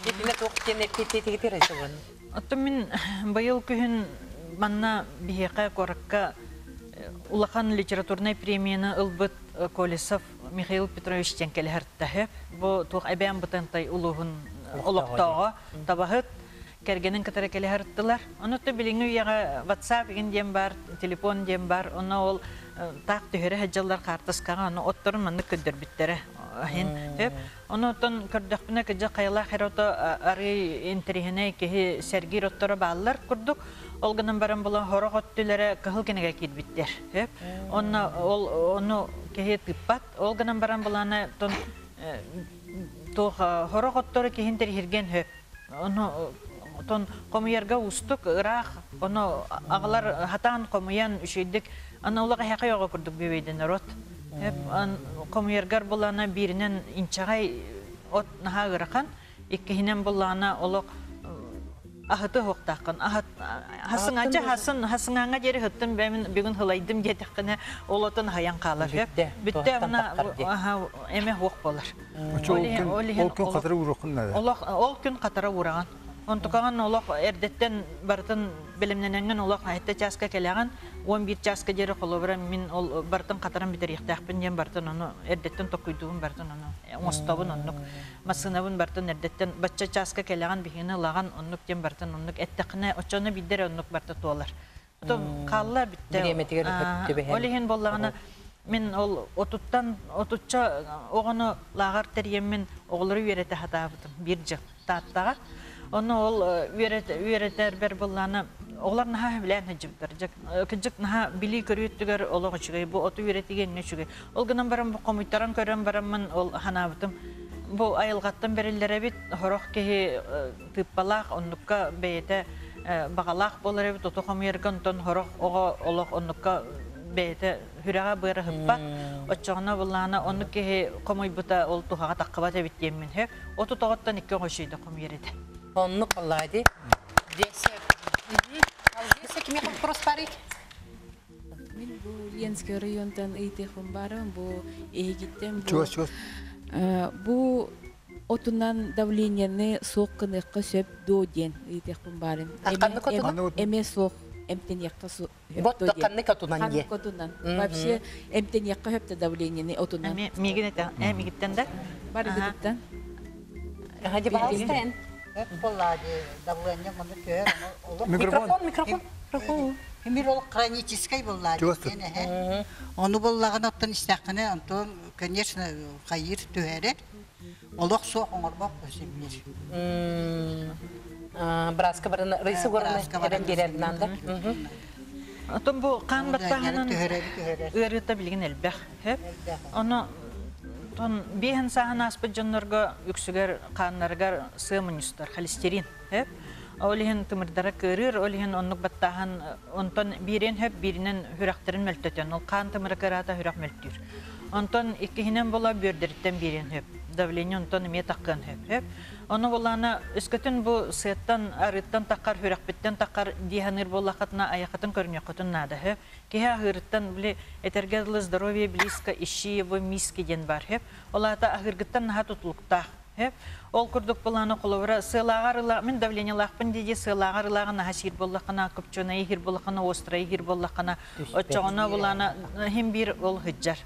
Итинэ туох диэн эппиэттиэтигитир айсылын? Оттон мин быйыл күһүн манна биһиэхэ куоракка улахан литературнай премияны ылбыт Колесов Михаил Петрович диэн кэлэһэртэһэ. Бу туох Эбээн Бытантай улууһун олохтооҕо табаһыт кэргэнин кытары кэлэһэртилэр. Ону то билиҥҥи үйэҕэ WhatsApp игин диэн бар, телефон диэн бар. Ону ол таах түһэрэ сылдьаллар хаартыскаҕа, ону отторун маннык көрдөрбүттэрэ. Иһин сөп. Ону оттон көрдөхпүнэ кыдьык хайалаах эрэ ото арыый интэриэһинэй киһи сэргиир отторо бааллар курдук. Ол гынан баран була хорох өттүлэрэ кыһыл кинигэ киирбиттэр. Сөп. Онно ол ону киһи тыыппат. Ол гынан баран буланы тон туох хорох оттору киһин тэрихирген хөп. Ону тон хомуйарга уустук, ыраах, ону аҕалар хатаан хомуйан үчүйдик аны олох эһэхэй оҕо курдук бүбэйдэнэр от. Хомуйаргар булана бииринэн инчэҕэй от наһаа ыарахан, иккиһинэн буллаҕына олох аһыты уһуктааххын. Хасыҥача хасын хасыҥааҥҥа диэри ыһыттым бэйэм бүгүн хылайдым диэтэххинэ ол отун аһайан хаалар. Бүттэ. Бүттэ мына эме хуох буолар. Ол күн хатара уураххын наада. Олох ол күн хатара уураҕын. Онтукаҕын олох эрдэттэн барытын бэлэмнэнэҥҥин олох 7 чааска кэлэҕин, 11 чааска диэри холобура мин ол барытын хатаран бүтэриэхтээхпин диэн барытын ону эрдэттэн токкуйдуубун барытын ону оҥостобун оннук. Массыынабын барытын эрдэттэн бачча чааска кэлэҕин биһигини ылаҕын оннук диэн барытын оннук эттэххинэ оччону биирдэ эрэ оннук барыта туолар. Потом хаалла бүттэ. Бириэмэтигэр түбэһэн. Ол иһин буоллаҕына мин ол отуттан отучча оҕону лааҕыр тэрийэммин оҕолору үөрэтэ сатаабытым биир дьыл Тааттаҕа. Ону ол үөрэтэрбэр буоллаҕына оҕолор наһаа сөбүлээн сылдьыбыттар. Кырдьык наһаа билии-көрүү өттүгэр олох үчүгэй. Бу оту үөрэтиигэ эмиэ үчүгэй. Ол гынан баран бу хомуйтаран көрөн бараммын ол санаабытым бу айылҕаттан бэриллэр эбит. Сорох киһи тыыппалаах оннукка бэйэтэ баҕалаах буолар эбит оту хомуйарга онтон сорох оҕо олох оннукка бэйэтэ сүрэҕэ быара ыһыппат. Оччоҕуна буллаҕына оннук киһи хомуйбута ол туһаҕа таххыбат эбит диэммин сөп. 30 оҕоттон икки оҕо үчүйдэ хомуйар этэ. Оннук аллади. Десе. Алгесе кимиэхэ вопрос барый? Мин бу Ленский районтан ыйытыахпын баарым бу эһигиттэн бу Чугас чугас. Бу отунан давлениены суох гыныахха сөп дуо диэн ыйытыахпын баарым. Ханнык отунан? Эмиэ суох. эмтениэххэ Бот ханнык отунан е. Ханнык отунан. Вообще эмтениэххэ хөптө давлениены отунан. Мигин это, э мигиттен да? Барыгытыттан. Хади баалыстан. Давление мұны төр, Микрофон, микрофон. Микрофон. Химир ол хронический болла диэн Ону боллагын оттон истэххинэ, онтон, конечно, хайыр түһэрэ. Олох суох оҥорбох көсүммир. Браска барына, Раиса Егоровна эбэн биэрэр нанда. Отон бу хаан баттааһынын ыарыыта билигин элбэх. Ону тон биэһин сааһын ааспыт дьоннорго үксүгэр хааннарыгар сыа мунньустар, холестерин. Ол иһин тымырдара кыарыыр, ол иһин оннук баттааһын онтон биирин хөп бииринэн сүрэхтэрин мөлтөтөн, ол хаан тымыра кыараата сүрэх мөлтүүр. Онтон иккиһинэн була бүөрдэриттэн биирин хөп. Давление онтон эмиэ таккыан хөп. Хөп. Ону булаана өскөтүн бу сыаттан, арыыттан таххар, сүрэхпиттэн таххар дии саныыр буоллаххытына айаххытын көрүнүөххүтүн наада хөп. Киһи аһыырыттан били этэргэ дылы здоровье близко, ищи его миски диэн бар хөп. Ол аата аһыыргыттан наһаа тутулуктаах. Ол курдук былааны холобура сыалааҕар ыла мин давлениелаахпын дии сыалааҕар ылааҕы наһаа сиир буоллаххына, копченая иһир буоллаххына, острая иһир буоллаххына, оччоҕуна былаана хим биир ол сыдьар.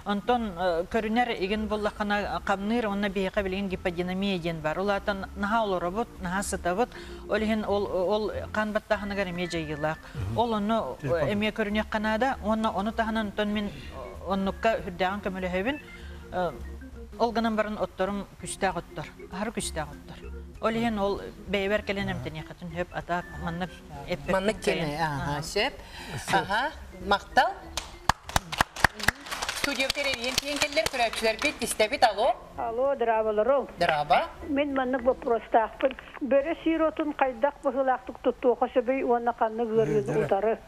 Онтон көрүнэр игин буоллаххына хамныыр уонна биһиэхэ билигин гиподинамия диэн бар. Ол аата наһаа олоробут, наһаа сытабыт. Ол иһин ол ол хаан баттааһыныгар эмиэ дьайыылаах. Ол онно эмиэ көрүнүөххэ наада. Уонна ону таһынан онтон мин оннукка үрдээҕин көмөлөһөбүн. Ол гынан баран отторум күстээх оттор, аһары күстээх оттор. Ол иһин ол бэйэбэр кэлэн эмтэниэххитин сөп, ата маннык Маннык кене, аха, сөп. Аха, мактал. Студия эрийэн тиийэн келлер көрөөччүлэрбит истэбит алло. Алло, драабаларым. Драба. Мин маннык вопростаахпын. Бөрө сиир отун хайдах быһыылаахтык туттуоха сөбүй уонна ханнык ыарыыны утары?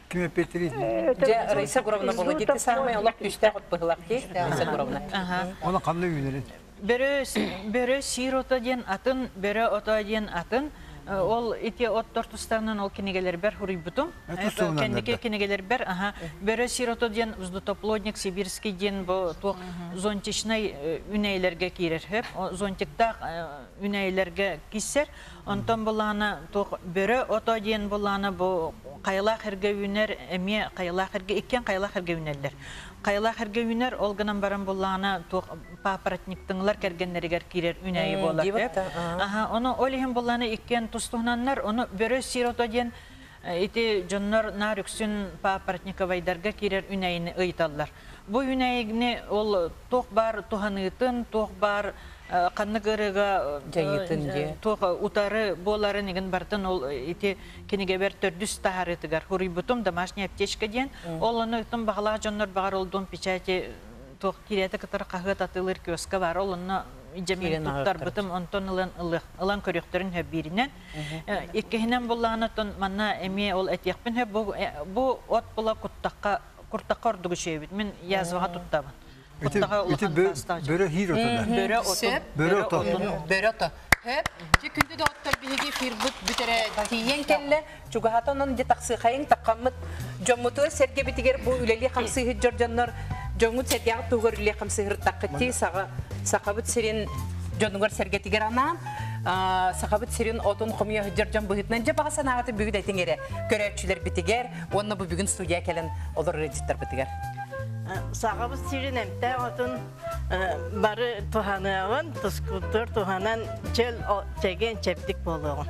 Ким эппиэтири? Дьэ, Раиса Егоровна була дити самый олох күстээх от быһылах ди, Раиса Егоровна. Оны қандай үйнерин? Бөрө бөрө сиир ото диэн атын, бөрө ото диэн атын. Ол ити оттор тустарынан ол кинигэлэрбэр хуруйбутум. Кэнники кинигэлэрбэр аха бөрө сиир ото диэн вздутоплодник сибирский диэн бу туох зонтичный үнэйлерге киирэр хөп. Зонтиктаах үнэйлерге киссер. Онтон булаана туох бөрө ото диэн булаана бу хайалаах эрге үүнэр эмиэ хайалаах эрге иккиэн хайалаах эрге үүнэллэр. Хайалаах эрге үүнэр ол гынан баран булаана туох папоротниктыңлар кэргеннеригер киирэр үнэйи буолар. Аха, ону ол иһин булаана иккиэн тустуһунаннар, ону бөрө сиир ото диэн ити дьоннор наар үксүн папоротниковайдарга киирэр үнэйини ыйыталлар. Бу үнэйигни ол туох бар туһаныытын, туох бар ханнык ырыга Жайытын же. туох утары буоларын игин бартын ол ити кинигэбэр төрдүс таһарытыгар хуруйбутум домашняя аптечка диэн. Ол ону ытым бағалаах дьоннор бағар олдун печати туох кириэте кытары хаһыат атылыр киоска бар. Ол онно жемин туттарбытым онтон ылан ылан көрүөхтөрүн хөббииринэн. Иккиһинэн буллаанаттан манна эмиэ ол этиэхпин хөп бу бу от була куттакка куртакка ордугу чөйбүт. Мин язваға туттабын. Куттаға улахан таастаах. Бөрө хир отуда. Бөрө отун. Бөрө ото. Бөрө ото. Хөп, жи күндү да оттор биһиги фирбут бүтере тиийэн келле, чугаһата онон же тахсыхайын таккаммыт дьоммутугар сэргэ битигер бу үлели хамсыһыт дьордьоннор дьоҥут сэргэҕэ тугар үле хамсыһыр таккытти саға сахабыт сирин дьонугар сэргетигер анаан сахабыт сирин отун хомуя дьордьон быһытынан же баҕа санаҕаты бүгүн этиҥ көрөөччүлэр битигер уонна бу бүгүн студия келен олор ырыдьыттар битигер. Сағабыз сирин эмтэ отун бары туханыагын, тускуттар туханан чел чеген чептик болугун.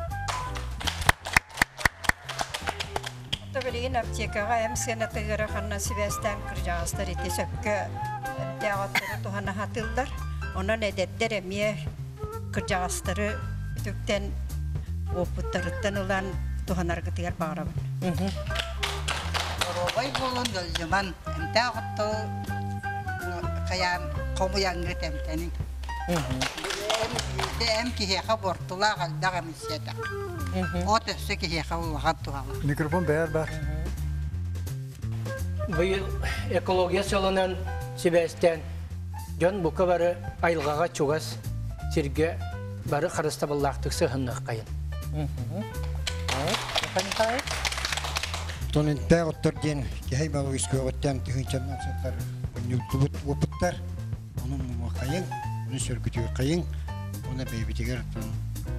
Билигин аптекаға эм сыанатыгара ханна сибэстэн кырдьаҕастар ити сөпкө эмтээҕоттары тухана хатыллар. Онон эдэрдэр эмиэ кырдьаҕастары үтүктэн опыттарыттан ылан туханаргытыгар баарабын. Оробай болун дөлжыман эмтээҕотто каян хомуянгы темтенин. Эм киһиэхэ бортулаах элбэх эмисиэтэх. От өссө киһиэхэ улахан туһала. Микрофон бәр бар. Быйыл экология сылынан сибэстен дьон бука бары айылҕаҕа чугас сиргэ бары харыстабыллаахтык сыһыннык кайын. Тон энтээ оттор диэн киһи балык искөҕөттэн тыһыынчаннан сыллар унньултубут опыттар. Onun мумахайын, onu сөргүтүгэр кайын, оны бэйбитигэр тон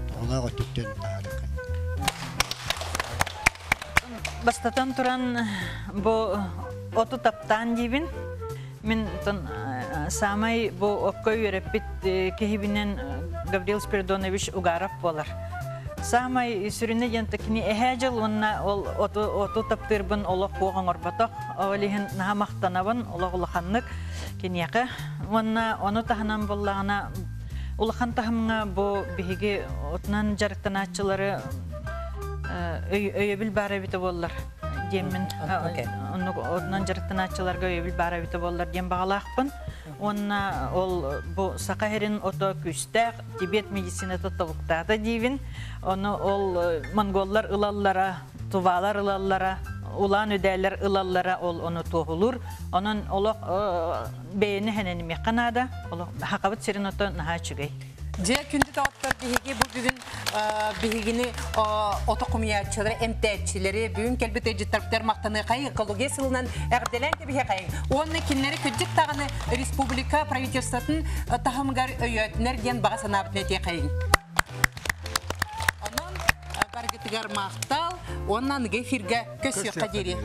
тоҕолоох өттүттэн таһаарыккай. Бастатан туран бу оту таптаан диибин. Мин саамай бу окко үөрэппит киһибинэн Гаврил Спиридонович Угаров буолар. Саамай сүрүнэ диэн кини эһээ дьыл уонна ол оту, оту таптыырбын олох куох оҥорботох. Ол иһин наһаа махтанабын олох улаханнык киниэхэ. Уонна ону таһынан буоллаҕына улахан таһымҥа бу биһиги отунан дьарыктанааччылары өйөбүл баар эбитэ буоллар диэммин оннук отунан дьарыктанааччыларга өйөбүл баар эбитэ буоллар диэн баҕалаахпын. Уонна ол бу саха сирин ото күүстээх Тибет медицината тобуктаата диибин. Ону ол монголлар ылаллара, тувалар ылаллара, улаан үдээлэр ылаллара ол ону туоһулуур. Онон олох бэйэни хэнэнимиэххэ наада. Олох хакабыт сирин ото наһаа үчүгэй. Дьэ, күндү доҕоттор, биһиги бу бүгүн биһигини ото хомуйааччылары, эмтээччилэри, бүгүн кэлбит ыалдьыттарбытыгар махтаныахайын, экология сылынан эҕэрдэлээн кэбиһиэхэйиҥ. Уонна кинилэри кырдьык даҕаны республика правительствотын таһымыгар өйөөтүнэр диэн баҕа санаабытын этиэхэйиҥ. Онон баргытыгар махтал уонна аныгы эфиргэ көрсүөххэ диэри.